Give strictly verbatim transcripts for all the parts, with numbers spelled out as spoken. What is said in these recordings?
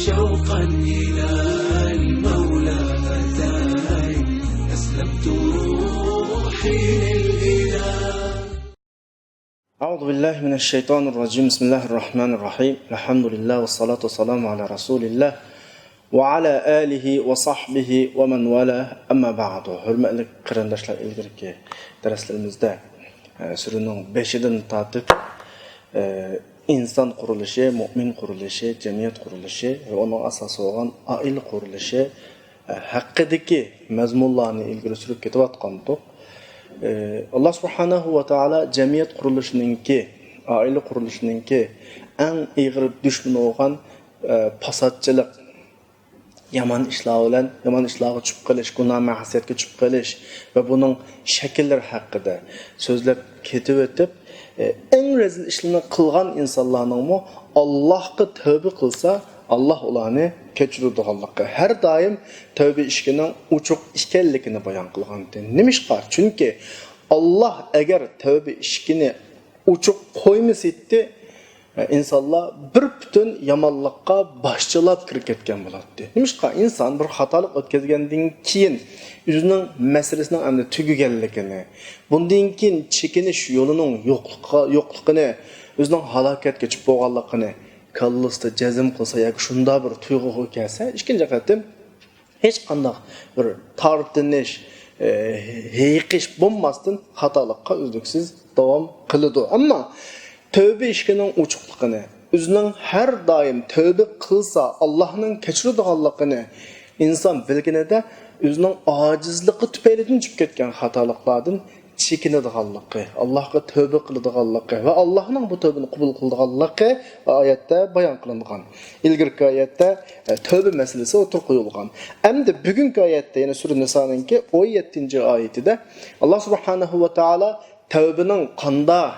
شوقا إلى المولى أتاني، أسلمت روحي للإله. أعوذ بالله من الشيطان الرجيم. بسم الله الرحمن الرحيم. الحمد لله والصلاة والسلام على رسول الله وعلى آله وصحبه ومن والاه. أما بعد. ھۆرمەتلىك قېرىنداشلار، ئىلگىرىكى دەرسلىرىمىزدە، ئە، سۈرىنىڭ بېشىدىن تارتىپ، ئە، ئىنسان قۇرۇلۇشى، مۇئمىن قۇرۇلۇشى، جەمئىيەت قۇرۇلۇشى ۋە ئۇنىڭ ئاساسى بولغان ئائىلە قۇرۇلۇشى، ئە، ھەققىدىكى مەزمۇنلارنى ئىلگىرى سۈرۈپ كېتىۋاتقانىدۇق. ئە، ئاللا سۇبھانەھۇ ۋە تائالا جەمئىيەت قۇرۇلۇشىنىڭكى، ئائىلە قۇرۇلۇشىنىڭكى ئەڭ ئېغىر دۈشمىنى بولغان، ئە، پاساتچىلىق، يامان ئىشلار بىلەن، يامان ئىشلارغا چۈشۈپ قېلىش، گۇناھ مەسىيەتكە چۈشۈپ قېلىش ۋە بۇنىڭ شەكىللىرى ھەققىدە سۆزلەپ كېتىۋېتىپ، ئە، ئەڭ رەزىل ئىشلارنى قىلغان ئىنسانلارنىڭمۇ ئاللاھقا تەۋبە قىلسا، ئاللاھ ئۇلارنى كەچۈرىدىغانلىقى، ھەر دائىم تەۋبە ئىشىكىنىڭ ئوچۇق ئىكەنلىكىنى بايان قىلغانىدى. نېمىشقا؟ چۈنكى ئاللاھ ئەگەر تەۋبە ئىشىكىنى ئوچۇق قويمىسىتتى، ئىنسانلار بىر پۈتۈن يامانلىققا باشچىلاپ كىرىپ كەتكەن بولاتتى. نېمىشقا؟ ئىنسان بىر خاتالىق ئۆتكۈزگەندىن كېيىن ئۆزىنىڭ مەسىلىسىنىڭ ئەمدى تۈگىگەنلىكىنى، بۇندىن كېيىن چېكىنىش يولىنىڭ يوقلۇققا-، يوقلۇقىنى، ئۆزىنىڭ ھالاكەتكە چۈشۈپ بولغانلىقىنى كاللىسىدا جەزم قىلسا ياكى شۇنداق بىر تۇيغۇغا كەلسە، ئىككىنچى قېتىم ھېچقانداق بىر تارتىنىش، ئە، ھېيىقىش بولماستىن خاتالىققا ئۈزلۈكسىز داۋام قىلىدۇ. ئەمما تەۋبە ئىشىكىنىڭ ئوچۇقلۇقىنى، ئۆزىنىڭ ھەر دائىم تەۋبە قىلسا ئاللاھنىڭ كەچۈرىدىغانلىقىنى ئىنسان بىلگىنىدە، ئۆزىنىڭ ئاجىزلىقى تۈپەيلىدىن چۈشۈپ كەتكەن خاتالىقلاردىن چېكىنىدىغانلىقى، ئاللاھقا تەۋبە قىلىدىغانلىقى ۋە ئاللاھنىڭ بۇ تەۋبىنى قوبۇل قىلىدىغانلىقى ئايەتتە بايان قىلىنغان. ئىلگىرىكى ئايەتتە، ئە، تەۋبە مەسىلىسى ئوتتۇرىغا قويۇلغان. ئەمدى بۈگۈنكى ئايەتتە، يەنى سۈرە نىسانىڭكى ئون يەتتىنچى ئايىتىدە ئاللاھ سۇبھانەھۇ ۋە تائالا تەۋبىنىڭ قانداق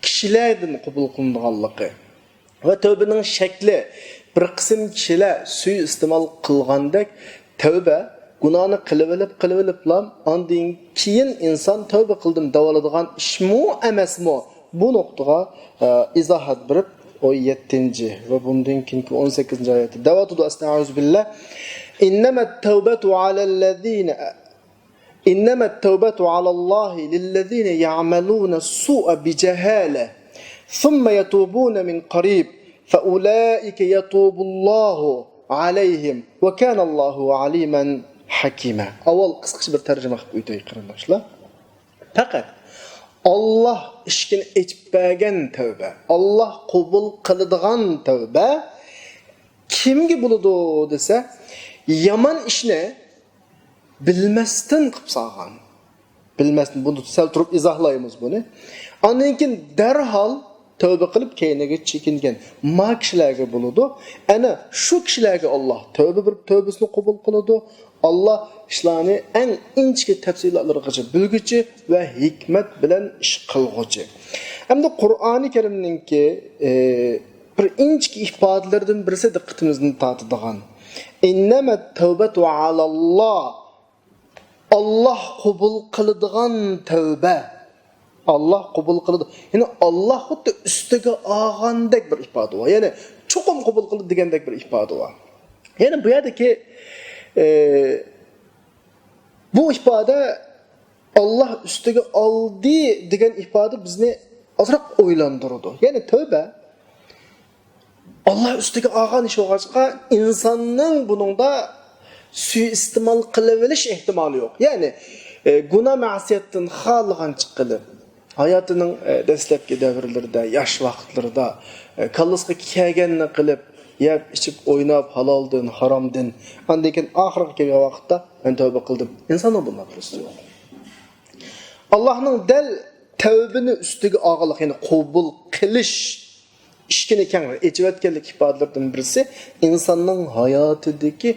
كىشىلەردىن قوبۇل قىلىنىدىغانلىقى، ۋە تەۋبىنىڭ شەكلى، بىر قىسىم كىشىلەر سۇيىئىستېمال قىلغاندەك، تەۋبە، گۇناھنى قىلىۋېلىپ، قىلىۋېلىپلا، ئاندىن كېيىن ئىنسان تەۋبە قىلدىم دەۋالىدىغان ئىشمۇ ئەمەسمۇ؟ بۇ نۇقتىغا، ئە، ئىزاھات بېرىپ، ئون يەتتىنچى ۋە بۇندىن كېيىنكى ئون سەككىزىنچى ئايەتتە دەۋاتىدۇ، ئەستەئۇزۇ بىللا، إنما التوبة على الذين إنما التوبة على الله للذين يعملون السوء بجهالة ثم يتوبون من قريب فأولئك يتوب الله عليهم وكان الله عليما حكيما. ئاۋۋال قىسقىچە بىر تەرجىمە قىلىپ ئۆتەي، قېرىنداشلار. پەقەت ئاللاھ ئىشىكىنى ئېچىپ بەرگەن تەۋبە، ئاللاھ قوبۇل قىلىدىغان تەۋبە كىمگە بولىدۇ دېسە، يامان ئىشنى بىلمەستىن قىلىپ سالغان. بىلمەستىن، بۇنى سەل تۇرۇپ ئىزاھلايمىز بۇنى. ئاندىن كېيىن دەرھال تەۋبە قىلىپ كەينىگە چېكىنگەن ما كىشىلەرگە بولىدۇ. ئەنە شۇ كىشىلەرگە ئاللاھ تەۋبە بېرىپ تەۋبىسىنى قوبۇل قىلىدۇ. ئاللاھ ئىشلارنى ئەڭ ئىنچىكە تەپسىلاتلىرىغىچە بىلگۈچى ۋە ھېكمەت بىلەن ئىش قىلغۇچى. ئەمدى قۇرئانى كەرىمنىڭكى، ئى، بىر ئىنچىكە ئىپادىلىرىدىن بىرسى دىققىتىمىزنى تارتىدىغان. إنما التوبة على الله. ئاللاھ قوبۇل قىلىدىغان تەۋبە. ئاللاھ قوبۇل قىلىدۇ. يەنى ئاللاھ خۇددى ئۈستىگە ئالغاندەك بىر ئىپادە بار. يەنى چوقۇم قوبۇل قىلىدۇ دېگەندەك بىر ئىپادە بار. يەنى بۇ يەردىكى، ئى، بۇ ئىپادە ئاللاھ ئۈستىگە ئالدى دېگەن ئىپادە بىزنى ئازراق ئويلاندۇرىدۇ. يەنى تەۋبە ئاللاھ ئۈستىگە ئالغان ئىش بولغاچقا، ئىنساننىڭ بۇنىڭدا سۇيىئىستېمال قىلىۋېلىش ئېھتىمالى يوق. يەنى، ئى، گۇناھ مەسىيەتتىن خالىغانچە قىلىپ، ھاياتىنىڭ، ئى، دەسلەپكى دەۋرلىرىدە، ياش ۋاقىتلىرىدا، ئى، كاللىسىغا كەلگەننى قىلىپ، يەپ، ئىچىپ، ئويناپ، ھالالدىن، ھارامدىن، ئاندىن كېيىن ئاخىرغا كەلگەن ۋاقىتتا، مەن تەۋبە قىلدىم. ئىنساننىڭ بۇنداق بىرسى يوق. ئاللاھنىڭ دەل تەۋبىنى ئۈستىگە ئالغانلىق، يەنى قوبۇل قىلىش ئىشىكىنى كەڭ ئېچىۋەتكەنلىك ئىپادىلىرىدىن بىرسى، ئىنساننىڭ ھاياتىدىكى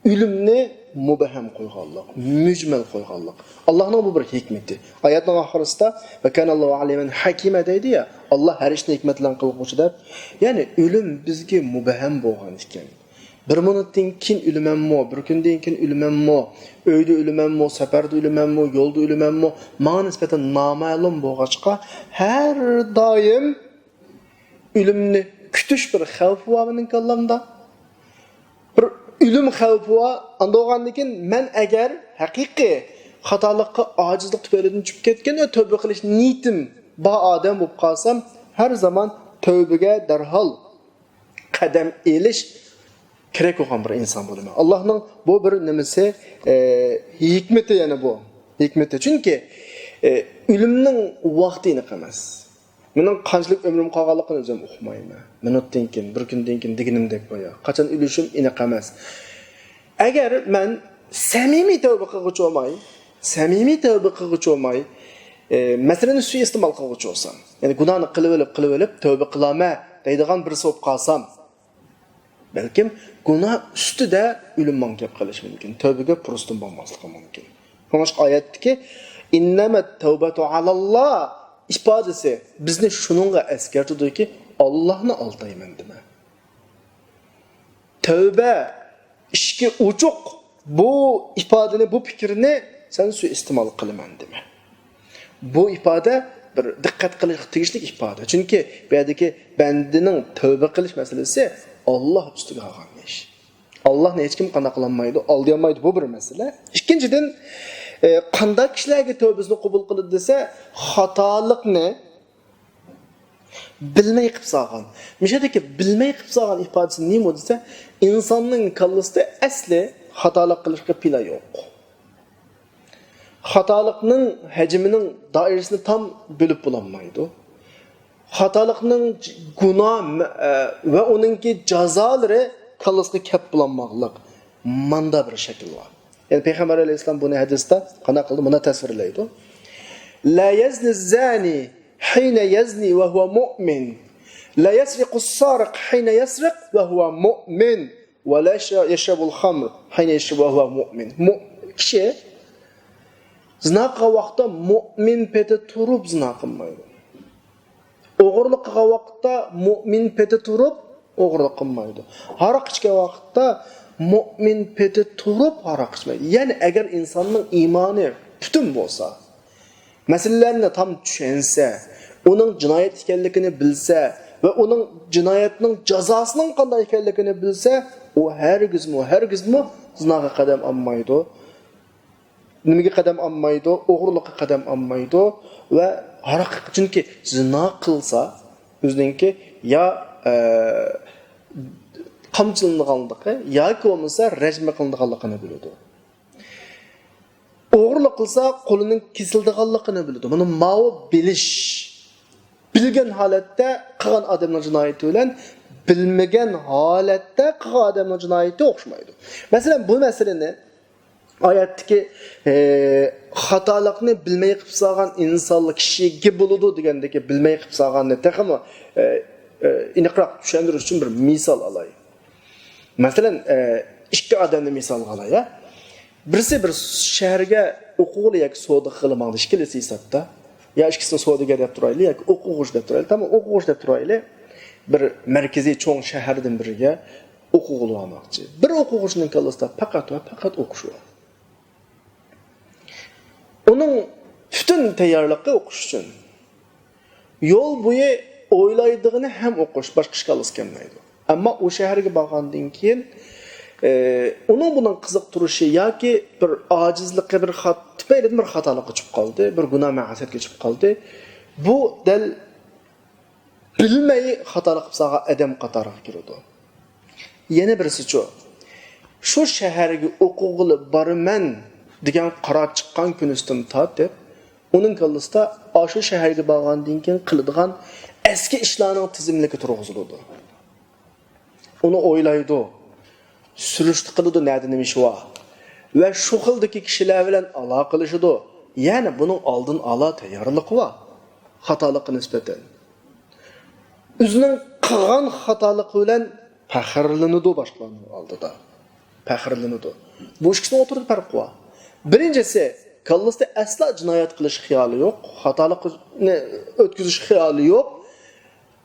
ئۆلۈمنى مۇبھەم قويغانلىق، مۈجمەل قويغانلىق. ئاللاھنىڭ بۇ بىر ھېكمىتى. ئايەتنىڭ ئاخىرىسىدا، «ۋەكانەللاھۇ ئەلىيمەن ھەكىمە» دەيدۇ يا، ئاللاھ ھەر ئىشنى ھېكمەت بىلەن قىلغۇچى دەپ. يەنى ئۆلۈم بىزگە مۇبھەم بولغان ئىكەن. بىر مىنۇتتىن كېيىن ئۆلىمەنمۇ، بىر كۈندىن كېيىن ئۆلىمەنمۇ، ئۆيدە ئۆلىمەنمۇ، سەپەردە ئۆلىمەنمۇ، يولدا ئۆلىمەنمۇ، ماڭا نىسبەتەن نامەلۇم بولغاچقا، ھەر دائىم ئۆلۈمنى كۈتۈش بىر خەۋپى بار مېنىڭ كاللامدا. بىر ئۆلۈم خەۋپى بار. ئاندىن بولغاندىن كېيىن مەن ئەگەر ھەقىقىي خاتالىققا، ئاجىزلىق تۈپەيلىدىن چۈشۈپ كەتكەن ۋە تەۋبە قىلىش نىيىتىم بار ئادەم بولۇپ قالسام، ھەر زامان تەۋبىگە دەرھال قەدەم ئېلىش كېرەك بولغان بىر ئىنسان بولىمەن. ئاللاھنىڭ بۇ بىر نېمىسى، ئە، ھېكمىتى يەنە بۇ. ھېكمىتى. چۈنكى، ئە، ئۆلۈمنىڭ ۋاقتى ئېنىق ئەمەس. مېنىڭ قانچىلىك ئۆمرۈم قالغانلىقىنى ئۆزۈم ئۇقمايمەن. مىنۇتتىن كېيىن، بىر كۈندىن كېيىن دېگىنىمدەك بايا. قاچان ئۆلۈشۈم ئېنىق ئەمەس. ئەگەر مەن سەمىمىي تەۋبە قىلغۇچى بولماي، سەمىمىي تەۋبە قىلغۇچى بولماي، ئە، مەسىلىنى سۇيىئىستېمال قىلغۇچى بولسام، يەنى گۇناھنى قىلىۋېلىپ، قىلىۋېلىپ، تەۋبە قىلامەن دەيدىغان بىرسى بولۇپ قالسام، بەلكىم گۇناھ ئۈستىدە ئۆلۈم ماڭا كەپ قېلىشى مۇمكىن. تەۋبىگە پۇرسىتىم بولماسلىقى مۇمكىن. شۇڭلاشقا ئايەتتىكى «ئىننەمەت تەۋبەتۇ ئالاللا» ئىپادىسى بىزنى شۇنىڭغا ئەسكەرتىدۇكى، ئاللاھنى ئالدايمەن دېمە. تەۋبە ئىشىكى ئوچۇق. بۇ ئىپادىنى، بۇ پىكىرنى سەن سۇيىئىستېمال قىلىمەن دېمە. بۇ ئىپادە بىر دىققەت قىلىشقا تېگىشلىك ئىپادە. چۈنكى بۇ يەردىكى بەندىنىڭ تەۋبە قىلىش مەسىلىسى ئاللاھ ئۈستىگە قالغان ئىش. ئاللاھنى ھېچكىم قانداق قىلالمايدۇ، ئالدىيالمايدۇ، بۇ بىر مەسىلە. ئىككىنچىدىن، ئە، قانداق كىشىلەرگە تەۋبىسىنى قوبۇل قىلىدۇ دېسە، خاتالىقنى بىلمەي قىپ سالغان. مۇشۇ يەردىكى بىلمەي قىپ سالغان ئىپادىسى نېمە دېسە، ئىنساننىڭ كاللىسىدا ئەسلى خاتالىق قىلىشقا پىلان يوق. خاتالىقنىڭ ھەجمىنىڭ دائىرىسىنى تام بۆلۈپ بولالمايدۇ. خاتالىقنىڭ گۇناھ ۋە ئۇنىڭكى جازالىرى كاللىسىغا كەپ بولالماغلىق. ماندا بىر شەكىل بار. يەنى پەيغەمبەر ئەلەيھىسسالام بۇنى ھەدىستە قانداق قىلدى؟ مۇنداق تەسۋىرلەيدۇ. لا يزني الزاني حين يزني وهو مؤمن. لا يسرق السارق حين يسرق وهو مؤمن. ولا يشرب الخمر حين يشرب وهو مؤمن. مۇ-، كىشى زىنا قىلغان ۋاقىتتا مۇئمىن پېتى تۇرۇپ زىنا قىلمايدۇ. ئوغرىلىق قىلغان ۋاقىتتا مۇئمىن پېتى تۇرۇپ ئوغرىلىق قىلمايدۇ. ھاراق ئىچكەن ۋاقىتتا مۇئمىن پېتى تۇرۇپ ھاراق ئىچمەيدۇ. يەنى ئەگەر ئىنساننىڭ ئىمانى پۈتۈن بولسا، مەسىلىلەرنى تام چۈشەنسە، ئۇنىڭ جىنايەت ئىكەنلىكىنى بىلسە ۋە ئۇنىڭ جىنايەتنىڭ جازاسىنىڭ قانداق ئىكەنلىكىنى بىلسە، ئۇ ھەرگىزمۇ، ھەرگىزمۇ زىناغا قەدەم ئالمايدۇ. نېمىگە قەدەم ئالمايدۇ؟ ئوغرىلىققا قەدەم ئالمايدۇ ۋە ھاراق، چۈنكى زىنا قىلسا، ئۆزىنىڭكى يا، ئە، قامچىلىنىدىغانلىقى ياكى بولمىسا رەجمە قىلىنىدىغانلىقىنى بىلىدۇ. ئوغرىلىق قىلسا قولىنىڭ كېسىلىدىغانلىقىنى بىلىدۇ. مانا ماۋۇ بىلىش. بىلگەن ھالەتتە قىلغان ئادەمنىڭ جىنايىتى بىلەن بىلمىگەن ھالەتتە قىلغان ئادەمنىڭ جىنايىتى ئوخشىمايدۇ. مەسىلەن، بۇ مەسىلىنى ئايەتتىكى، ئى، خاتالىقنى بىلمەي قىلىپ سالغان ئىنسانلىق كىشىگە بولىدۇ دېگەندىكى بىلمەي قىلىپ سالغاننى تېخىمۇ، ئى، ئى، ئېنىقراق چۈشەندۈرۈش ئۈچۈن بىر مىسال ئالاي. مەسىلەن، ئى، ئىككى ئادەمنى مىسالغا ئالاي، ھە؟ بىرسى بىر شەھەرگە ئوقۇغىلى ياكى سودا قىلغىلى ماڭدى، ئىككىلىسى ھېسابتا. يا ئىككىسىنى سودىگەر دەپ تۇرايلى ياكى ئوقۇغۇچى دەپ تۇرايلى. تامام، ئوقۇغۇچى دەپ تۇرايلى. بىر مەركىزىي چوڭ شەھەردىن بىرىگە ئوقۇغىلى بارماقچى. بىر ئوقۇغۇچىنىڭ كاللىسىدا پەقەت ۋە پەقەت ئوقۇش بار. ئۇنىڭ پۈتۈن تەييارلىقى ئوقۇش ئۈچۈن. يول بويى ئويلايدىغىنى ھەم ئوقۇش، باشقا ئىش كاللىسىغا كەلمەيدۇ. ئەمما ئۇ شەھەرگە بارغاندىن كېيىن، ئى، ئۇنىڭ بۇنىڭ قىزىقتۇرۇشى ياكى بىر ئاجىزلىقى، بىر خات-، تۈپەيلىدىن بىر خاتالىققا چۈشۈپ قالدى، بىر گۇناھ مەسىيەتكە چۈشۈپ قالدى. بۇ دەل بىلمەي خاتالىق قىلىپ سالغان ئادەم قاتارىغا كىرىدۇ. يەنە بىرسىچۇ؟ شۇ شەھەرگە ئوقۇغىلى بارىمەن دېگەن قارار چىققان كۈنىسىدىن تارتىپ، ئۇنىڭ كاللىسىدا ئاشۇ شەھەرگە بارغاندىن كېيىن قىلىدىغان ئەسكى ئىشلارنىڭ تىزىملىكى تۇرغۇزۇلىدۇ. ئۇنى ئويلايدۇ، سۈرۈشتە قىلىدۇ، نەدە نېمە ئىش بار. ۋە شۇ خىلدىكى كىشىلەر بىلەن ئالاقىلىشىدۇ. يەنى بۇنىڭ ئالدىنى ئالا تەييارلىقى بار. خاتالىققا نىسبەتەن. ئۆزىنىڭ قىلغان خاتالىقى بىلەن پەخىرلىنىدۇ باشقىلارنىڭ ئالدىدا. پەخىرلىنىدۇ. بۇ ئىككىسىنىڭ ئوتتۇرىدا پەرق بار. بىرىنچىسى، كاللىسىدا ئەسلا جىنايەت قىلىش خىيالى يوق، خاتالىقنى ئۆتكۈزۈش خىيالى يوق.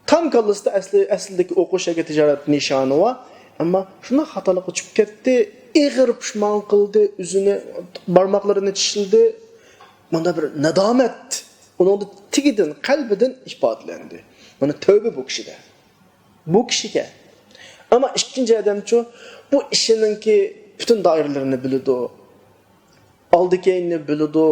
تام كاللىسىدا ئەسلى، ئەسلىدىكى ئوقۇش ياكى تىجارەت نىشانى بار. ئەمما شۇنداق خاتالىققا چۈشۈپ كەتتى، ئېغىر پۇشمان قىلدى، ئۆزىنى، بارماقلىرىنى چىشلىدى. مانا بىر نادامەت ئۇنىڭدا تېگىدىن، قەلبىدىن ئىپادىلەندى. مانا تەۋبە بۇ كىشىدە. بۇ كىشىگە. ئەمما ئىككىنچى ئادەمچۇ، بۇ ئىشىنىڭكى پۈتۈن دائىرىلىرىنى بىلىدۇ. ئالدى كەينىنى بىلىدۇ.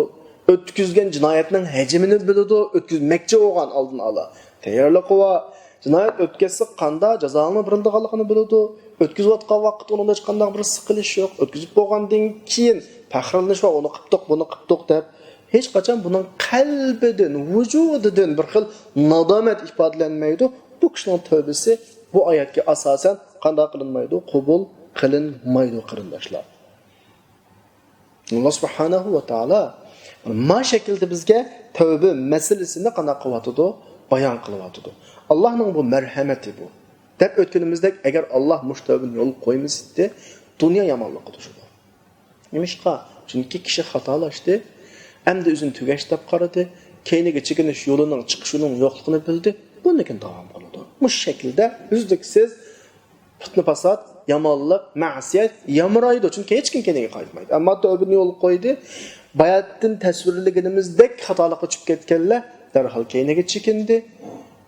ئۆتكۈزگەن جىنايەتنىڭ ھەجمىنى بىلىدۇ. ئۆتكۈزمەكچى بولغان ئالدىنى ئالا تەييارلىقى بار. جىنايەت ئۆتكەزسە قانداق جازانىڭ بېرىلىدىغانلىقىنى بىلىدۇ. ئۆتكۈزۈۋاتقان ۋاقىتتا ئۇنىڭدا ھېچقانداق بىر سىقىلىش يوق. ئۆتكۈزۈپ بولغاندىن كېيىن پەخىرلىنىش ۋە ئۇنى قىپتۇق، بۇنى قىپتۇق دەپ ھېچقاچان بۇنىڭ قەلبىدىن، ۋۇجۇدىدىن بىر خىل نادامەت ئىپادىلەنمەيدۇ. بۇ كىشىنىڭ تەۋبىسى بۇ ئايەتكە ئاساسەن قانداق قىلىنمايدۇ؟ قوبۇل قىلىنمايدۇ، قېرىنداشلار. ئاللا سۇبھانەھۇ ۋە تائالا ما شەكىلدە بىزگە تەۋبە مەسىلىسىنى قانداق قىلىۋاتىدۇ؟ بايان قىلىۋاتىدۇ. ئاللانىڭ بۇ مەرھەمىتى بۇ. دەپ ئۆتكىنىمىزدەك، ئەگەر ئاللا مۇشۇ تەۋبىنى يولغا قويمىسىدى، دۇنيا يامانلىققا توشىدۇ. نېمىشقا؟ چۈنكى كىشى خاتالاشتى، ئەمدى ئۆزىنى تۈگەش دەپ قارىدى، كەينىگە چېكىنىش يولىنىڭ، چىقىش يولىنىڭ يوقلۇقىنى بىلدى، بۇندىن كېيىن داۋام قىلىدۇ. مۇشۇ شەكىلدە ئۈزلۈكسىز پىتنە-پاسات، يامانلىق، مەسىيەت يامرايدۇ، چۈنكى ھېچكىم كەينىگە قايتمايدۇ. ئەمما تەۋبىنى يولغا قويدى، باياتىن تەسۋىرلىگىنىمىزدەك خاتالىققا چۈشۈپ كەتكەنلەر دەرھال كەينىگە چېكىندى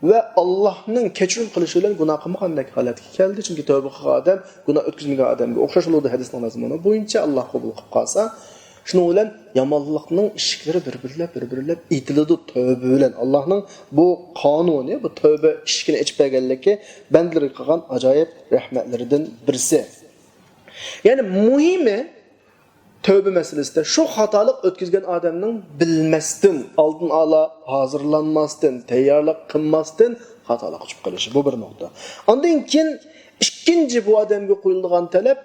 ۋە ئاللانىڭ كەچۈرۈم قىلىشى بىلەن گۇناھ قىلمىغاندەك ھالەتكە كەلدى. چۈنكى تەۋبە قىلغان ئادەم گۇناھ ئۆتكۈزمىگەن ئادەمگە ئوخشاش بولىدۇ، ھەدىسنىڭ مەزمۇنى بويىچە ئاللا قوبۇل قىلىپ قالسا. شۇنىڭ بىلەن يامانلىقنىڭ ئىشىكلىرى بىر-بىرلەپ، بىر-بىرلەپ ئېتىلىدۇ تەۋبە بىلەن. ئاللانىڭ بۇ قانۇنى، بۇ تەۋبە ئىشىكىنى ئېچىپ بەرگەنلىكى بەندىلىرىگە قىلغان ئاجايىپ رەھمەتلىرىدىن بىرسى. يەنى مۇھىمى، تەۋبە مەسىلىسىدە شۇ خاتالىق ئۆتكۈزگەن ئادەمنىڭ بىلمەستىن، ئالدىن ئالا ھازىرلانماستىن، تەييارلىق قىلماستىن خاتالىققا چۈشۈپ قېلىشى. بۇ بىر نۇقتا. ئاندىن كېيىن ئىككىنچى بۇ ئادەمگە قويۇلىدىغان تەلەپ،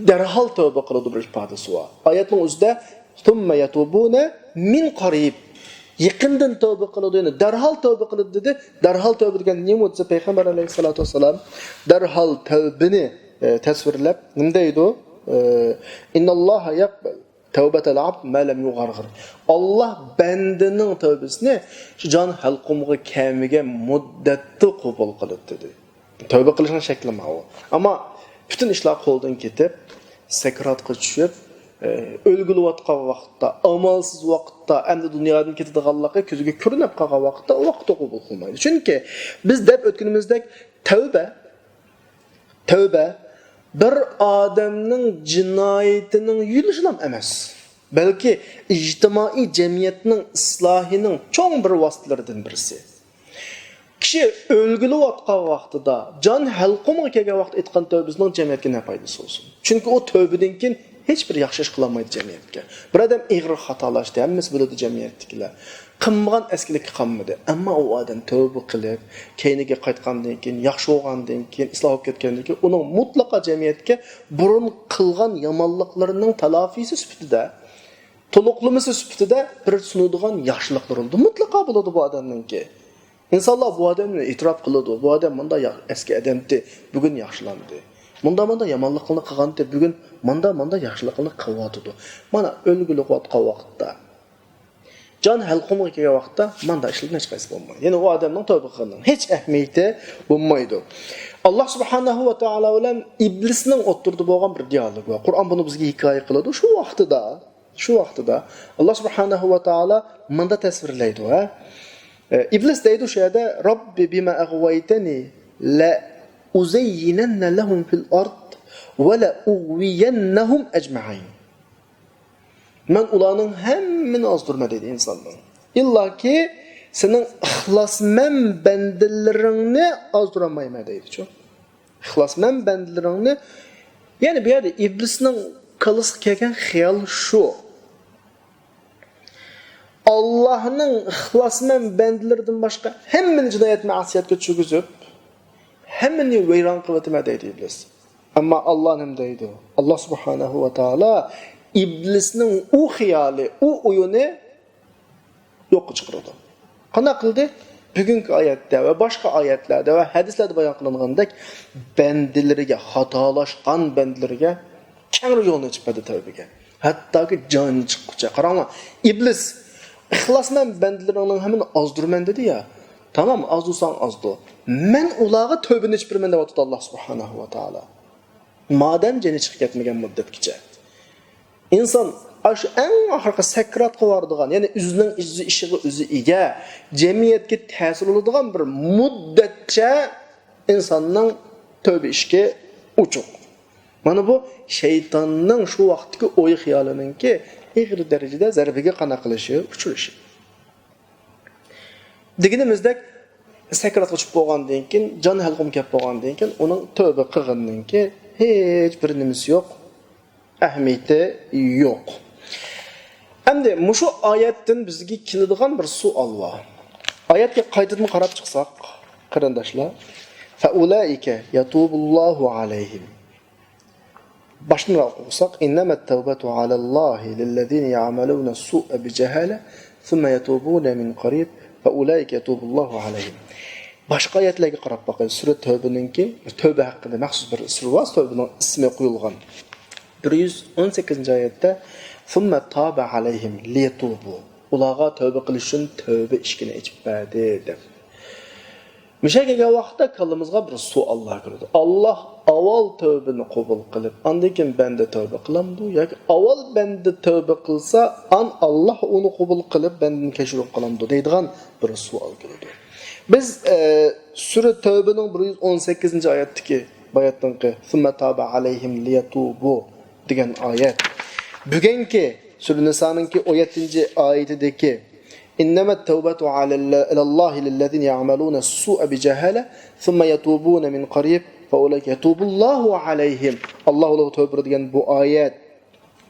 دەرھال تەۋبە قىلىدۇ بىر ئىپادىسى بار. ئايەتنىڭ ئۆزىدە ثم يتوبون من قريب، يېقىندىن تەۋبە قىلىدۇ، يەنى دەرھال تەۋبە قىلىدۇ دېدى. دەرھال تەۋبە دېگەن نېمە دېسە، پەيغەمبەر ئەلەيھىسسالاتۇ ۋەسسالام دەرھال تەۋبىنى، ئە، تەسۋىرلەپ نېمە دەيدۇ؟ ئە، إن الله يقبل توبة العبد ما لم يغرغر. ئاللا بەندىنىڭ تەۋبىسىنى شۇ جان ھەلقۇمغا كەلمىگەن مۇددەتتە قوبۇل قىلىدۇ دېدى. تەۋبە قىلىشنىڭ شەكلى ماۋۇ. ئەمما پۈتۈن ئىشلار قولدىن كېتىپ، سەكراتقا چۈشۈپ، ئە، ئۆلگىلىۋاتقان ۋاقىتتا، ئامالسىز ۋاقىتتا، ئەمدى دۇنيادىن كېتىدىغانلىقى كۆزگە كۆرۈنۈپ قالغان ۋاقىتتا، ئۇ ۋاقىتتا قوبۇل قىلمايدۇ. چۈنكى بىز دەپ ئۆتكىنىمىزدەك، تەۋبە، تەۋبە بىر ئادەمنىڭ جىنايىتىنىڭ يۇيۇلۇشىلا ئەمەس، بەلكى ئىجتىمائىي جەمئىيەتنىڭ ئىسلاھىنىڭ چوڭ بىر ۋاسىتىلىرىدىن بىرسى. كىشى ئۆلگىلىۋاتقان ۋاقتىدا، جان ھەلقۇمغا كەلگەن ۋاقىتتا ئېيتقان تەۋبىسىنىڭ جەمئىيەتكە نە پايدىسى بولسۇن؟ چۈنكى ئۇ تەۋبىدىن كېيىن ھېچ بىر ياخشى ئىش قىلالمايدۇ جەمئىيەتكە. بىر ئادەم ئېغىر خاتالاشتى، ھەممىسى بىلىدۇ جەمئىيەتتىكىلەر. قىلمىغان ئەسكىلىككە قالمىدى. ئەمما ئۇ ئادەم تەۋبە قىلىپ، كەينىگە قايتقاندىن كېيىن، ياخشى بولغاندىن كېيىن، ئىسلاھ بولۇپ كەتكەندىن كېيىن، ئۇنىڭ مۇتلەقا جەمئىيەتكە بۇرۇن قىلغان يامانلىقلىرىنىڭ تەلافىسى سۈپىتىدە، تولۇقلىمىسى سۈپىتىدە بىر سۇنىدىغان ياخشىلىقلىرى بولىدۇ. مۇتلەقا بولىدۇ بۇ ئادەمنىڭكى. ئىنسانلار بۇ ئادەمنى ئېتىراپ قىلىدۇ. بۇ ئادەم مۇنداق يا-، ئەسكى ئادەمتى، بۈگۈن ياخشىلاندى. مۇنداق، مۇنداق يامانلىقلارنى قىلغانتى، بۈگۈن مۇنداق، مۇنداق ياخشىلىقلارنى قىلىۋاتىدۇ. مانا، ئۆلگىلىك ۋاقىتتا، جان ھەلقۇمغا كەلگەن ۋاقىتتا مانداق ئىشلارنىڭ ھېچقايسىسى بولمايدۇ. يەنى ئۇ ئادەمنىڭ تەۋبە قىلغىنىنىڭ ھېچ ئەھمىيىتى بولمايدۇ. ئاللا سۇبھانەھۇ ۋە تائالا بىلەن ئىبلىسنىڭ ئوتتۇرىدا بولغان بىر دىئالوگ بار. قۇرئان بۇنى بىزگە ھېكايە قىلىدۇ. شۇ ۋاقتىدا، شۇ ۋاقتىدا ئاللا سۇبھانەھۇ ۋە تائالا مۇنداق تەسۋىرلەيدۇ، ھە؟ ئىبلىس دەيدۇ شۇ يەردە، رەببى بىمە ئەغۋەيتەنى لە ئۇزەييىنەننە لەھۇم فىل ئارد ۋە لە ئۇغۋىيەننەھۇم ئەجمەئىن. مەن ئۇلارنىڭ ھەممىنى ئازدۇرىمەن دەيدۇ ئىنساننىڭ. ئىللاكى سېنىڭ ئىخلاسمەن بەندىلىرىڭنى ئازدۇرالمايمەن دەيدۇچۇ. ئىخلاسمەن بەندىلىرىڭنى، يەنى بۇ يەردە ئىبلىسنىڭ كاللىسىغا كەلگەن خىيال شۇ. ئاللانىڭ ئىخلاسمەن بەندىلىرىدىن باشقا ھەممىنى جىنايەت مەسىيەتكە چۈشۈرگۈزۈپ، ھەممىنى ۋەيران قىلىۋېتىمەن دەيدۇ ئىبلىس. ئەمما ئاللا نېمە دەيدۇ؟ ئاللا سۇبھانەھۇ ۋە تائالا ئىبلىسنىڭ ئۇ خىيالى، ئۇ ئويۇنى يوققا چىقىرىدۇ. قانداق قىلدى؟ بۈگۈنكى ئايەتتە ۋە باشقا ئايەتلەردە ۋە ھەدىسلەردە بايان قىلىنغاندەك، بەندىلىرىگە، خاتالاشقان بەندىلىرىگە كەڭرى يولنى ئېچىپ بەردى تەۋبىگە. ھەتتاكى جانى چىققۇچە. قاراڭلار، ئىبلىس، ئىخلاسمەن بەندىلىرىڭنىڭ ھەممىنى ئازدۇرىمەن دېدى يا. تامام، ئازدۇرساڭ ئازدۇر. مەن ئۇلارغا تەۋبىنى ئېچىپ بېرىمەن دەۋاتىدۇ ئاللا سۇبھانەھۇ ۋە تائالا. مادەم جېنى چىقىپ كەتمىگەن مۇددەتكىچە. ئىنسان ئاشۇ ئەڭ ئاخىرقى سەكراتقا بارىدىغان، يەنى ئۆزىنىڭ ئىز-، ئىشىغا ئۆزى ئىگە، جەمئىيەتكە تەسىر بولىدىغان بىر مۇددەتچە ئىنساننىڭ تەۋبە ئىشىكى ئوچۇق. مانا بۇ شەيتاننىڭ شۇ ۋاقىتتىكى ئوي خىيالىنىڭكى ئېغىر دەرىجىدە زەربىگە قانا قىلىشى، ئۇچرىشى. دېگىنىمىزدەك، سەكراتقا چۈشۈپ بولغاندىن كېيىن، جان ھەلقۇم كەپ بولغاندىن كېيىن، ئۇنىڭ تەۋبە قىلغىنىنىڭكى ھېچ بىر نېمىسى يوق، ئەھمىيىتى يوق. ئەمدى مۇشۇ ئايەتتىن بىزگە كېلىدىغان بىر سوئال بار. ئايەتكە قايتىدىن قاراپ چىقساق، قېرىنداشلار، فَأُولَٰئِكَ يَتُوبُ اللَّهُ عَلَيْهِمْ. باشتىنراق ئوقۇساق، إِنَّمَا التَّوْبَةُ عَلَى اللَّهِ لِلَّذِينَ يَعْمَلُونَ السُّوءَ بِجَهَالَةٍ ثُمَّ يَتُوبُونَ مِنْ قَرِيبٍ فَأُولَٰئِكَ يَتُوبُ اللَّهُ عَلَيْهِمْ. باشقا ئايەتلەرگە قاراپ باقايلى. سۈرە تەۋبىنىڭكى، تەۋبە ھەققىدە مەخسۇس بىر سۈرە بار، تەۋبىنىڭ ئىسمى قويۇلغان. بىر يۈز ئون سەككىزىنچى ئايەتتە، ثُمَّ تَابَ عَلَيْهِمْ لِيَتُوبُوا. ئۇلارغا تەۋبە قىلىش ئۈچۈن تەۋبە ئىشىكىنى ئېچىپ بەردى، دەپ. مۇشۇ كەلگەن ۋاقىتتا كاللىمىزغا بىر سوئاللار كىرىدۇ. ئاللاھ ئاۋۋال تەۋبىنى قوبۇل قىلىپ، ئاندىن كېيىن بەندە تەۋبە قىلامدۇ؟ ياكى ئاۋۋال بەندە تەۋبە قىلسا، ئان-، ئاللاھ ئۇنى قوبۇل قىلىپ، بەندىدىن كەچۈرۈپ قالامدۇ؟ دەيدىغان بىر سوئال كېلىدۇ. بىز، ئە، سۈرە تەۋبىنىڭ بىر يۈز ئون سەككىزىنچى ئايەتتىكى، باياتنىڭكى، ثُمَّ تَابَ عَلَيْهِمْ لِيَتُوبُوا دېگەن ئايەت. بۈگۈنكى سۈرە نىسانىڭكى ئون يەتتىنچى ئايىتىدىكى، إِنَّمَا التَّوْبَةُ عَلَى اللَّهِ لِلَّذِينَ يَعْمَلُونَ السُّوءَ بِجَهَالَةٍ ثُمَّ يَتُوبُونَ مِنْ قَرِيبٍ فَأُولَٰئِكَ يَتُوبُ اللَّهُ عَلَيْهِمْ. ئاللاھ ئۇلارغا تەۋبە دېگەن بۇ ئايەت.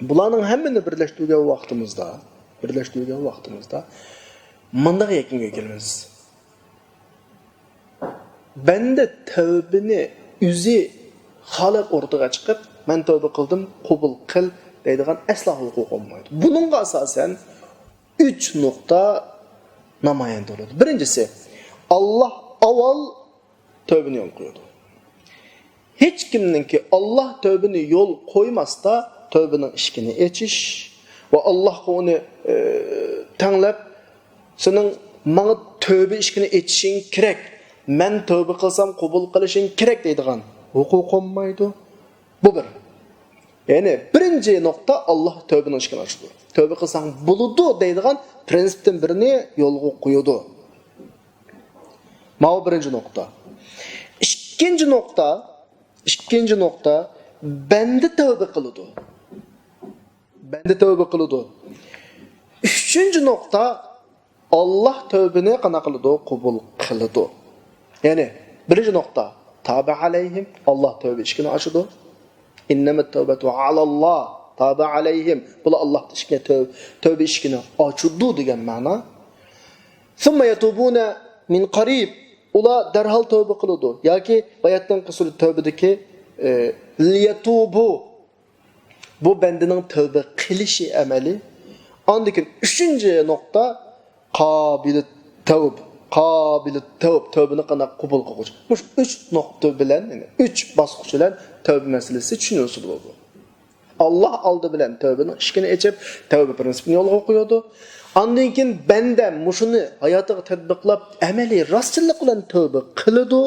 بۇلارنىڭ ھەممىنى بىرلەشتۈرگەن ۋاقتىمىزدا، بىرلەشتۈرگەن ۋاقتىمىزدا مۇنداق يەكۈنگە كېلىمىز. بەندە تەۋبىنى ئۆزى خالاپ ئوتتۇرىغا چىقىپ، مەن تەۋبە قىلدىم، قوبۇل قىل دەيدىغان ئەسلا ھوقۇقى بولمايدۇ. بۇنىڭغا ئاساسەن ئۈچ نۇقتا نامايەندە بولىدۇ. بىرىنچىسى، ئاللاھ ئاۋۋال تەۋبىنى يولغا قويىدۇ. ھېچكىمنىڭكى ئاللاھ تەۋبىنى يول قويماستا، تەۋبىنىڭ ئىشىكىنى ئېچىش ۋە ئاللاھقا ئۇنى، ئى، تەڭلەپ، سېنىڭ ماڭا تەۋبە ئىشىكىنى ئېچىشىڭ كېرەك، مەن تەۋبە قىلسام قوبۇل قىلىشىڭ كېرەك دەيدىغان ھوقۇق بولمايدۇ. بۇ بىر. يەنى بىرىنچى نۇقتا، ئاللاھ تەۋبىنىڭ ئىشىكىنى ئاچىدۇ. تەۋبە قىلساڭ بولىدۇ دەيدىغان پرىنسىپتىن بىرنى يولغا قويىدۇ. ماۋۇ بىرىنچى نۇقتا. ئىككىنچى نۇقتا، ئىككىنچى نۇقتا، بەندە تەۋبە قىلىدۇ. بەندە تەۋبە قىلىدۇ. ئۈچىنچى نۇقتا، ئاللاھ تەۋبىنى قانداق قىلىدۇ؟ قوبۇل قىلىدۇ. يەنى، بىرىنچى نۇقتا، تابە ئەلەيھىم، ئاللاھ تەۋبە ئىشىكىنى ئاچىدۇ. ئىننەمەت تەۋبەتۇ ئەلەللاھ، تابە ئەلەيھىم. بۇلار ئاللاھ ئىشىكنى، تەۋ-، تەۋبە ئىشىكىنى ئاچىدۇ دېگەن مەنا. سۇممە يەتۇبۇنە مىن قەرىب. ئۇلار دەرھال تەۋبە قىلىدۇ. ياكى باياتتىن قىسىل تەۋبىدىكى، ئە، لىيەتۇبۇ. بۇ بەندىنىڭ تەۋبە قىلىشى ئەمەلى. ئاندىن كېيىن ئۈچىنچى نۇقتا، قابىلىت تەۋب. قابىلىت تەۋب. تەۋبىنى قانداق قوبۇل قىلغۇچى. مۇشۇ ئۈچ نۇقتا بىلەن، يەنى ئۈچ باسقۇچ بىلەن تەۋبە مەسىلىسى چۈشىنىلسە بولىدۇ. ئاللاھ ئالدى بىلەن تەۋبىنىڭ ئىشىكىنى ئېچىپ، تەۋبە پرىنسىپىنى يولغا قويىدۇ. ئاندىن كېيىن بەندە مۇشۇنى ھاياتىغا تەتبىقلاپ، ئەمەلىي راستچىللىق بىلەن تەۋبە قىلىدۇ.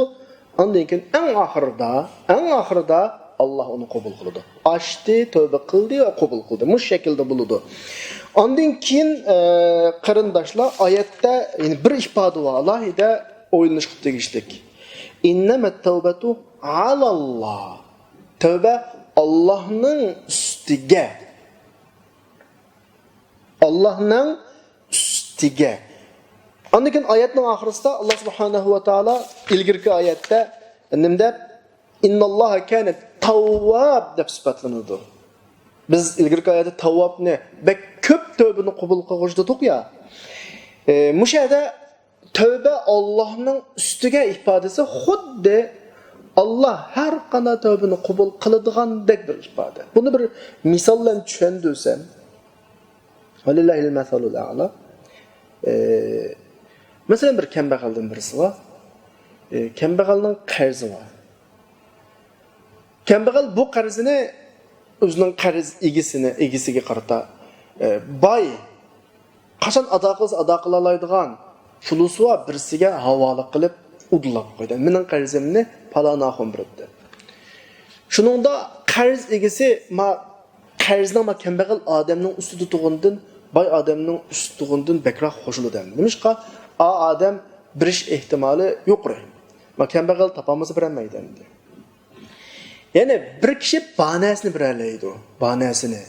ئاندىن كېيىن ئەڭ ئاخىرىدا، ئەڭ ئاخىرىدا ئاللاھ ئۇنى قوبۇل قىلىدۇ. ئاچتى، تەۋبە قىلدى ۋە قوبۇل قىلدى. مۇشۇ شەكىلدە بولىدۇ. ئاندىن كېيىن، ئە، قېرىنداشلار، ئايەتتە يەنە بىر ئىپادە بار، ئالاھىدە ئويلىنىشقا تېگىشلىك. ئىننەمەت تەۋبەتۇ ئەلەللاھ. تەۋبە ئاللاھنىڭ ئۈستىگە. ئاللاھنىڭ ئۈستىگە. ئاندىن كېيىن ئايەتنىڭ ئاخىرىسىدا ئاللاھ سۇبھانەھۇ ۋە تائالا ئىلگىرىكى ئايەتتە نېمە دەپ؟ ئىنناللاھە كانە تەۋۋاب دەپ سۈپەتلىنىدۇ. بىز ئىلگىرىكى ئايەتتە تەۋۋابنى بەك كۆپ تەۋبىنى قوبۇل قىلغۇچى دېدۇق يا. ئە، مۇشۇ يەردە تەۋبە ئاللاھنىڭ ئۈستىگە ئىپادىسى خۇددى ئاللاھ ھەر قانداق تەۋبىنى قوبۇل قىلىدىغاندەك بىر ئىپادە. بۇنى بىر مىسال بىلەن چۈشەندۈرسەم، ۋەلىللاھىل مەسەلۇل ئەئلا. ئە، مەسىلەن، بىر كەمبەغەلدىن بىرسى بار. ئە، كەمبەغەلنىڭ قەرزى بار. كەمبەغەل بۇ قەرزىنى ئۆزىنىڭ قەرز ئىگىسىنى، ئىگىسىگە قارىتا، ئە، باي قاچان ئادا قىلسا ئادا قىلالايدىغان پۇلىسى بار بىرسىگە ھاۋالە قىلىپ ئۇدۇللاپ قويدى. مېنىڭ قەرزىمنى پالان ئاخۇن بېرىپتۇ. شۇنىڭدا قەرز ئىگىسى ما قەرزنىڭ ما كەمبەغەل ئادەمنىڭ ئۈستىدە تۇغىنىدىن، باي ئادەمنىڭ ئۈستىدە تۇغىنىدىن بەكرەك قوشۇلىدۇ ئەمدى. نېمىشقا؟ ئا ئادەم بېرىش ئېھتىمالى يۇقىرى. ما كەمبەغەل تاپالمىسا بېرەلمەيدۇ ئەمدى. يەنى بىر كىشى بار نەرسىنى بېرەلەيدۇ، بار نەرسىنى.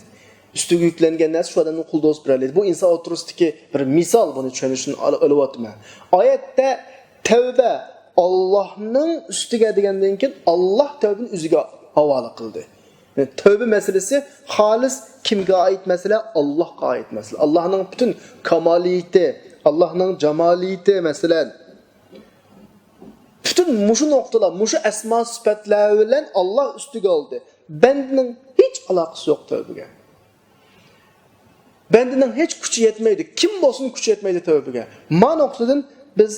ئۈستىگە يۈكلەنگەن نەرسە شۇ ئادەمنىڭ قولىدا بولسا بېرەلەيدۇ. بۇ ئىنسان ئوتتۇرىسىدىكى بىر مىسال، بۇنى چۈشىنىشتىن ئال-، ئېلىۋاتىمەن. ئايەتتە تەۋبە ئاللاھنىڭ ئۈستىگە دېگەندىن كېيىن، ئاللاھ تەۋبىنى ئۆزىگە ھاۋالە قىلدى. يەنى تەۋبە مەسىلىسى خالىس كىمگە ئائىت مەسىلە؟ ئاللاھقا ئائىت مەسىلە. ئاللاھنىڭ پۈتۈن كامالىيىتى، ئاللاھنىڭ جامالىيىتى، مەسىلەن، پۈتۈن مۇشۇ نۇقتىلار، مۇشۇ ئەسما سۈپەتلەر بىلەن ئاللاھ ئۈستىگە ئالدى. بەندىنىڭ ھېچ ئالاقىسى يوق تەۋبىگە. بەندىنىڭ ھېچ كۈچى يەتمەيدۇ. كىم بولسۇن، كۈچى يەتمەيدۇ تەۋبىگە. ما نۇقتىدىن بىز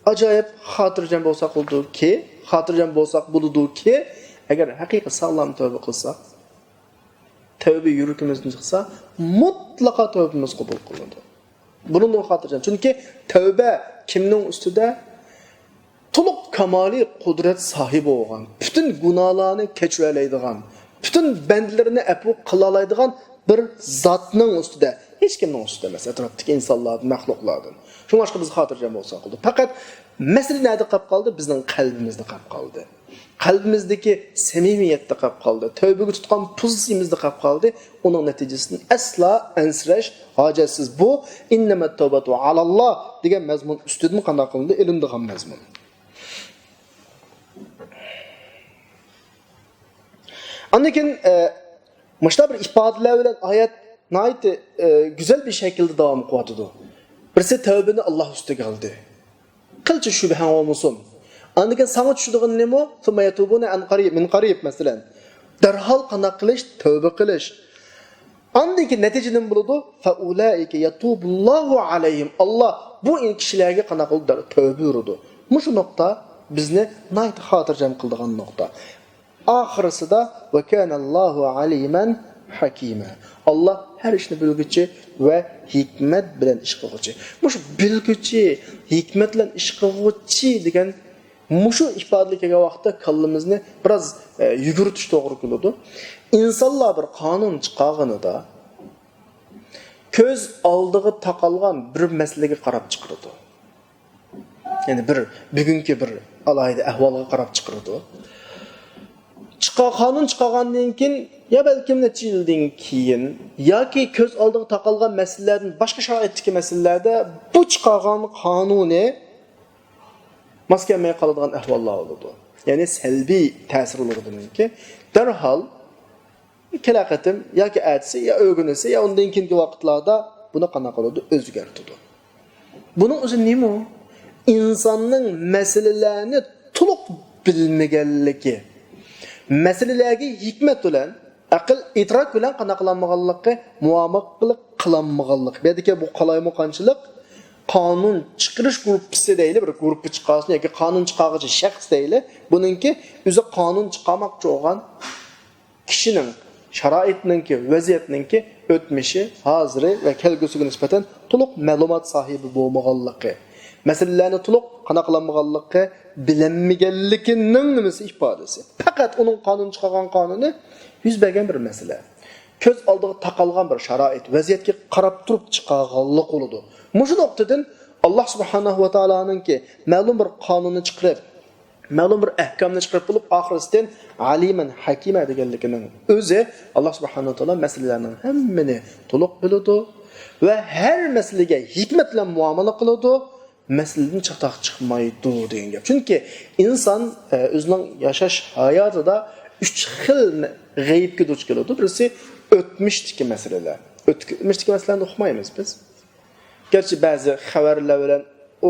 ئاجايىپ خاتىرجەم بولساق بولىدۇكى، خاتىرجەم بولساق بولىدۇكى، ئەگەر ھەقىقىي ساغلام تەۋبە قىلساق، تەۋبە يۈرىكىمىزدىن چىقسا، مۇتلەقا تەۋبىمىز قوبۇل قىلىنىدۇ. بۇنىڭدىن خاتىرجەم. چۈنكى تەۋبە كىمنىڭ ئۈستىدە؟ تولۇق كامالىي قۇدرەت ساھىبى بولغان، پۈتۈن گۇناھلارنى كەچۈرەلەيدىغان، پۈتۈن بەندىلىرىنى ئەپۇ قىلالايدىغان بىر زاتنىڭ ئۈستىدە، ھېچكىمنىڭ ئۈستىدە ئەمەس، ئەتراپتىكى ئىنسانلاردىن، مەخلۇقلاردىن. شۇڭلاشقا بىز خاتىرجەم بولساق بولىدۇ. پەقەت مەسىلە نەدە قېلىپ قالدى؟ بىزنىڭ قەلبىمىزدە قېلىپ قالدى. قەلبىمىزدىكى سەمىمىيەتتە قېلىپ قالدى. تەۋبىگە تۇتقان پوزىتسىيىمىزدە قېلىپ قالدى. ئۇنىڭ نەتىجىسىدىن ئەسلا ئەنسىرەش ھاجەتسىز. بۇ «ئىننەمەت تەۋبەتۇ ئالاللاھ» دېگەن مەزمۇن ئۈستىدىن قانداق قىلىندى؟ ئېلىنىدىغان مەزمۇن. ئاندىن كېيىن، ئە، مۇشۇنداق بىر ئىپادىلەر بىلەن ئايەت ناھايىتى، ئە، گۈزەل بىر شەكىلدە داۋام قىلىۋاتىدۇ. بىرسى تەۋبىنى ئاللاھ ئۈستىگە ئالدى. قىلچە شۈبھەڭ بولمىسۇن. ئاندىن كېيىن ساڭا چۈشىدىغىنى نېمە؟ «ثم يتوبون عن قريب، من قريب» مەسىلەن. دەرھال قانداق قىلىش؟ تەۋبە قىلىش. ئاندىن كېيىن نەتىجە نېمە بولىدۇ؟ «فأولئك يتوب الله عليهم». ئاللاھ بۇ كىشىلەرگە قانداق قىلىدۇ؟ تەۋبە بېرىدۇ. مۇشۇ نۇقتا بىزنى ناھايىتى خاتىرجەم قىلىدىغان نۇقتا. ئاخىرسىدا «وكان الله عليما حكيما». ئاللاھ ھەر ئىشنى بىلگۈچى ۋە ھېكمەت بىلەن ئىش قىلغۇچى. مۇشۇ بىلگۈچى، ھېكمەت بىلەن ئىش قىلغۇچى دېگەن مۇشۇ ئىپادىلەر كەلگەن ۋاقىتتا كاللىمىزنى بىراز، ئە، يۈگۈرتۈش توغرا كېلىدۇ. ئىنسانلار بىر قانۇن چىقارغىنىدا كۆز ئالدىغا تاقالغان بىر مەسىلىگە قاراپ چىقىرىدۇ. يەنى بىر بۈگۈنكى بىر ئالاھىدە ئەھۋالغا قاراپ چىقىرىدۇ. چىقار-، قانۇن چىقارغاندىن كېيىن، يا بەلكىم نەچچە يىلدىن كېيىن، ياكى كۆز ئالدىغا تاقالغان مەسىلىلەردىن باشقا شارائىتتىكى مەسىلىلەردە بۇ چىقارغان قانۇنى ماس كەلمەي قالىدىغان ئەھۋاللار بولىدۇ. يەنى سەلبىي تەسىر بولىدۇ بۇنىڭكى. دەرھال كېلەر قېتىم ياكى ئەتىسى، يا ئۆگۈنىسى، يا ئۇندىن كېيىنكى ۋاقىتلاردا بۇنى قانداق قىلىدۇ؟ ئۆزگەرتىدۇ. بۇنىڭ ئۆزى نېمە؟ ئىنساننىڭ مەسىلىلەرنى تولۇق بىلمىگەنلىكى، مەسىلىلەرگە ھېكمەت بىلەن، ئەقىل، ئىدراك بىلەن قانداق قىلالمىغانلىقى، مۇئامىلە قىلالمىغانلىقى. بۇ يەردىكى بۇ قالايمىقانچىلىق، قانۇن چىقىرىش گۇرۇپپىسى دەيلى، بىر گۇرۇپپا چىقارسۇن ياكى قانۇن چىقارغۇچى شەخس دەيلى، بۇنىڭكى ئۆزى قانۇن چىقارماقچى بولغان كىشىنىڭ شارائىتنىڭكى، ۋەزىيەتنىڭكى ئۆتمۈشى، ھازىرى ۋە كەلگۈسىگە نىسبەتەن تولۇق مەلۇمات ساھىبى بولمىغانلىقى، مەسىلىلەرنى تولۇق قانداق قىلالمىغانلىقى، بىلەلمىگەنلىكىنىڭ نېمىسى؟ ئىپادىسى. پەقەت ئۇنىڭ قانۇن چىقارغان قانۇنى يۈز بەرگەن بىر مەسىلە. كۆز ئالدىغا تاقالغان بىر شارائىت، ۋەزىيەتكە قاراپ تۇرۇپ چىقارغانلىق بولىدۇ. مۇشۇ نۇقتىدىن ئاللاھ سۇبھانەھۇ ۋە تائالانىڭكى مەلۇم بىر قانۇننى چىقىرىپ، مەلۇم بىر ئەھكامنى چىقىرىپ بولۇپ، ئاخىرسىدىن «ئالىمەن ھەكىمە» دېگەنلىكىنىڭ ئۆزى، ئاللاھ سۇبھانەھۇ ۋە تائالا مەسىلىلەرنىڭ ھەممىنى تولۇق بىلىدۇ ۋە ھەر مەسىلىگە ھېكمەت بىلەن مۇئامىلە قىلىدۇ، مەسىلىدىن چاتاق چىقمايدۇ دېگەن گەپ. چۈنكى ئىنسان، ئە، ئۆزىنىڭ ياشاش ھاياتىدا ئۈچ خىل غەيىبكە دۇچ كېلىدۇ. بىرسى ئۆتمۈشتىكى مەسىلىلەر. ئۆتمۈشتىكى مەسىلىلەرنى ئۇقمايمىز بىز. گەرچە بەزى خەۋەرلەر بىلەن ئۇ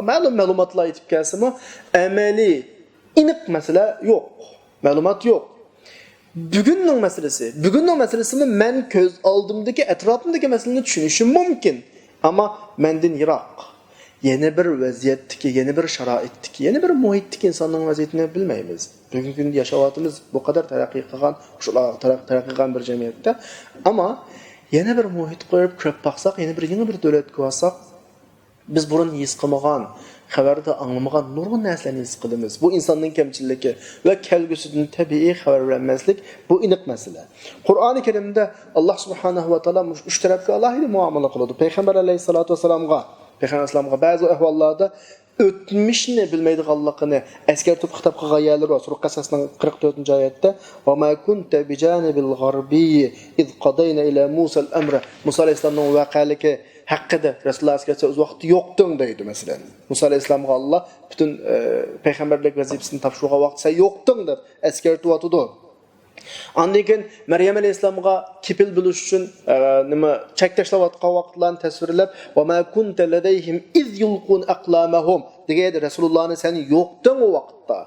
مەلۇم مەلۇماتلار يېتىپ كەلسىمۇ، ئەمەلىي ئېنىق مەسىلە يوق، مەلۇمات يوق. بۈگۈننىڭ مەسىلىسى، بۈگۈننىڭ مەسىلىسىمۇ مەن كۆز ئالدىمدىكى، ئەتراپىمدىكى مەسىلىنى چۈشىنىشىم مۇمكىن. ئەمما مەندىن يىراق، يەنە بىر ۋەزىيەتتىكى، يەنە بىر شارائىتتىكى، يەنە بىر مۇھىتتىكى ئىنساننىڭ ۋەزىيىتىنى بىلمەيمىز. بۈگۈنكى كۈندە ياشاۋاتىمىز، بۇ قەدەر تەرەققىي قىلغان، شۇ تەرەققىي قىلغان بىر جەمئىيەتتە. ئەمما يەنە بىر مۇھىتقا بېرىپ كۆرۈپ باقساق، يەنە بىر يېڭى بىر دۆلەتكە بارساق، بىز بۇرۇن ھېس قىلمىغان، خەۋەردە ئاڭلىمىغان نۇرغۇن نەرسىلەرنى ھېس قىلىمىز. بۇ ئىنساننىڭ كەمچىلىكى ۋە كەلگۈسىدىن تەبىئىي خەۋەر بىلەلمەسلىك، بۇ ئېنىق مەسىلە. قۇرئانى كەرىمدە ئاللاھ سۇبھانەھۇ ۋە تائالا مۇشۇ ئۈچ تەرەپكە ئالاھىدە مۇئامىلە قىلىدۇ. پەيغەمبەر ئەلەيھىسسالاتۇ ۋەسسالامغا، پەيغەمبەر ئەلەيھىسسالامغا بەزى ئەھۋاللاردا ئۆتمۈشنى بىلمەيدىغانلىقىنى ئەسكەرتىپ خىتاب قىلغان يەرلىرى بار. سۈرە قەسەسنىڭ قىرىق تۆتىنچى ئايەتتە، «وما كنت بجانب الغربي إذ قضينا إلى موسى الأمر». مۇسا ئەلەيھىسسالامنىڭ ۋەقەلىكى ھەققىدە رەسۇلۇللا ئەسكەرتسە، ئۆز ۋاقتىدا يوقتۇڭ دەيدۇ، مەسىلەن. مۇسا ئەلەيھىسسالامغا ئاللا پۈتۈن، ئە، پەيغەمبەرلىك ۋەزىپىسىنى تاپشۇرغان ۋاقىتتا سەن يوقتۇڭ دەپ ئەسكەرتىۋاتىدۇ. ئاندىن كېيىن مەريەم ئەلەيھىسسالامغا كېپىل بولۇش ئۈچۈن، ئە، نېمە، چەك تاشلاۋاتقان ۋاقىتلارنى تەسۋىرلەپ، «وما كنت لديهم إذ يلقون أقلامهم» دېگەن ئىدى، رەسۇلۇللانى سەن يوقتۇڭ ئۇ ۋاقىتتا.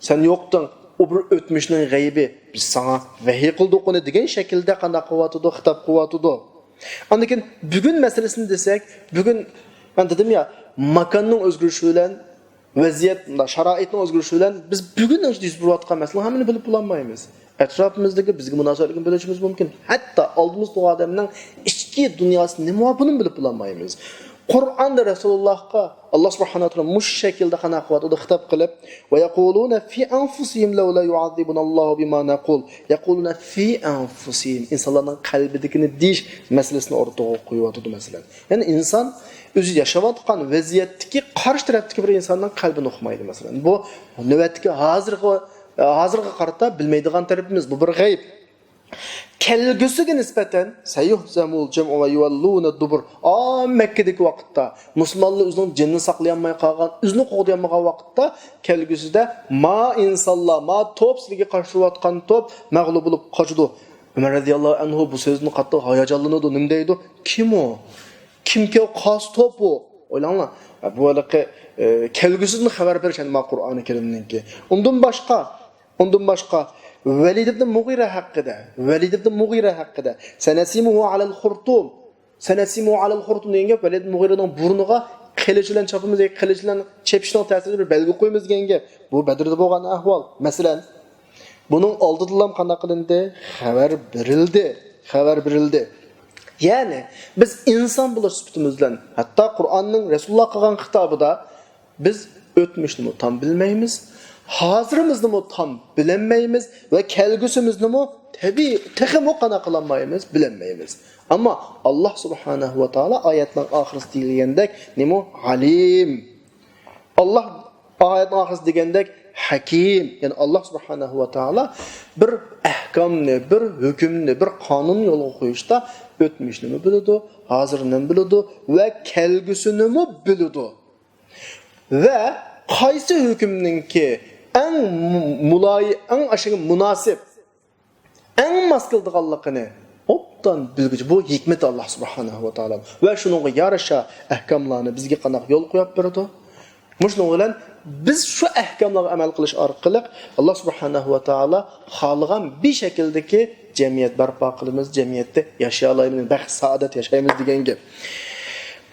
سەن يوقتۇڭ، ئۇ بىر ئۆتمۈشنىڭ غەيبى، بىز ساڭا ۋەھىي قىلدۇق ئۇنى دېگەن شەكىلدە قانداق قىلىۋاتىدۇ، خىتاب قىلىۋاتىدۇ. ئاندىن كېيىن بۈگۈن مەسىلىسىنى دېسەك، بۈگۈن، مەن دېدىم يا، ماكاننىڭ ئۆزگىرىشى بىلەن، ۋەزىيەت، مۇنداق شارائىتنىڭ ئۆزگىرىشى بىلەن بىز بۈگۈننىڭ ئىچىدە يۈز بېرىۋاتقان مەسىلىنىڭ ھەممىنى بىلىپ بولالمايمىز. ئەتراپىمىزدىكى بىزگە مۇناسىۋەتلىكنى بىلىشىمىز مۇمكىن. ھەتتا ئالدىمىزدا تۇرغان ئادەمنىڭ ئىچكى دۇنياسى نېمە بار، بۇنىمۇ بىلىپ بولالمايمىز. قۇرئاندا رەسۇلۇللاھقا ئاللا سۇبھانەھۇ ۋە تائالا مۇشۇ شەكىلدە قانداق قىلىۋاتىدۇ، خىتاب قىلىپ، «ويقولون في أنفسهم لولا يعذبنا الله بما نقول، يقولون في أنفسهم». ئىنسانلارنىڭ قەلبىدىكىنى دېيىش مەسىلىسىنى ئوتتۇرىغا قويۇۋاتىدۇ، مەسىلەن. يەنى ئىنسان ئۆزى ياشاۋاتقان ۋەزىيەتتىكى قارشى تەرەپتىكى بىر ئىنساننىڭ قەلبىنى ئۇقمايدۇ، مەسىلەن. بۇ نۆۋەتتىكى ھازىرقى، ھازىرغا قارىتا بىلمەيدىغان تەرىپىمىز، بۇ بىر غەيىب. كەلگۈسىگە نىسبەتەن، سەيۇھزەمۇل جەمئۇ ۋە يۇۋەللۇنە دۇبۇر. ئا، مەككىدىكى ۋاقىتتا مۇسۇلمانلار ئۆزىنىڭ جېنىنى ساقلىيالماي قالغان، ئۆزىنى قوغدىيالمىغان ۋاقىتتا، كەلگۈسىدە ما ئىنسانلار، ما توپ، سىلەرگە قارشى تۇرۇۋاتقان توپ مەغلۇپ بولۇپ قاچىدۇ. ئۆمەر رەزىياللاھۇ ئەنھۇ بۇ سۆزدىن قاتتىق ھاياجانلىنىدۇ. نېمە دەيدۇ؟ كىم ئۇ؟ كىمكى قايسى توپ ئۇ؟ ئويلاڭلار. بۇ ھېلىقى، ئە، كەلگۈسىدىن خەۋەر بېرىش، يەنى ما قۇرئانى كەرىمنىڭكى. ئۇندىن باشقا، ئۇندىن باشقا، ۋەلىد ئىبن مۇغىرە ھەققىدە، ۋەلىد ئىبن مۇغىرە ھەققىدە، سەنەسىمۇھۇ ئەلەل خۇرتۇم، سەنەسىمۇھۇ ئەلەل خۇرتۇم دېگەن گەپ، ۋەلىد مۇغىرەنىڭ بۇرنىغا قىلىچ بىلەن چاپىمىز ياكى قىلىچ بىلەن چېپىشنىڭ تەسىرىدە بىر بەلگە قويىمىز دېگەن گەپ. بۇ بەدرىدە بولغان ئەھۋال. مەسىلەن، بۇنىڭ ئالدىدىلا قانداق قىلىندى؟ خەۋەر بېرىلدى. خەۋەر بېرىلدى. يەنى، بىز ئىنسان بولۇش سۈپىتىمىز بىلەن، ھەتتا قۇرئاننىڭ رەسۇلۇللاھقا قىلغان خىتابىدا، بىز ئۆتمۈشنىمۇ تام بىلمەيمىز، ھازىرىمىزنىمۇ تام بىلەلمەيمىز ۋە كەلگۈسىمىزنىمۇ تەبىئىي، تېخىمۇ قانداق قىلالمايمىز، بىلەلمەيمىز. ئەمما ئاللا سۇبھانەھۇ ۋە تائالا ئايەتنىڭ ئاخىرىسىدا دېيىلگەندەك، نېمە؟ ھەلىم. ئاللا ئايەتنىڭ ئاخىرىسىدا دېگەندەك، ھەكىم. يەنى ئاللا سۇبھانەھۇ ۋە تائالا بىر ئەھكامنى، بىر ھۆكۈمنى، بىر قانۇننى يولغا قويۇشتا ئۆتمۈشنىمۇ بىلىدۇ، ھازىرنىمۇ بىلىدۇ ۋە كەلگۈسىنىمۇ بىلىدۇ. ۋە قايسى ھۆكۈمنىڭكى ئەڭ مۇ-، مۇلايىم، ئەڭ ئاشۇ مۇناسىپ، ئەڭ ماس كېلىدىغانلىقىنى ئوبدان بىلگۈچى، بۇ ھېكمىتى ئاللا سۇبھانەھۇ ۋە تائالا. ۋە شۇنىڭغا يارىشا ئەھكاملارنى بىزگە قانداق يول قويۇپ بېرىدۇ؟ مۇشۇنىڭ بىلەن بىز شۇ ئەھكاملارغا ئەمەل قىلىش ئارقىلىق ئاللا سۇبھانەھۇ ۋە تائالا خالىغان بىر شەكىلدىكى جەمئىيەت بەرپا قىلىمىز، جەمئىيەتتە ياشىيالايمىز، بەخت، سائادەت ياشايمىز دېگەن گەپ.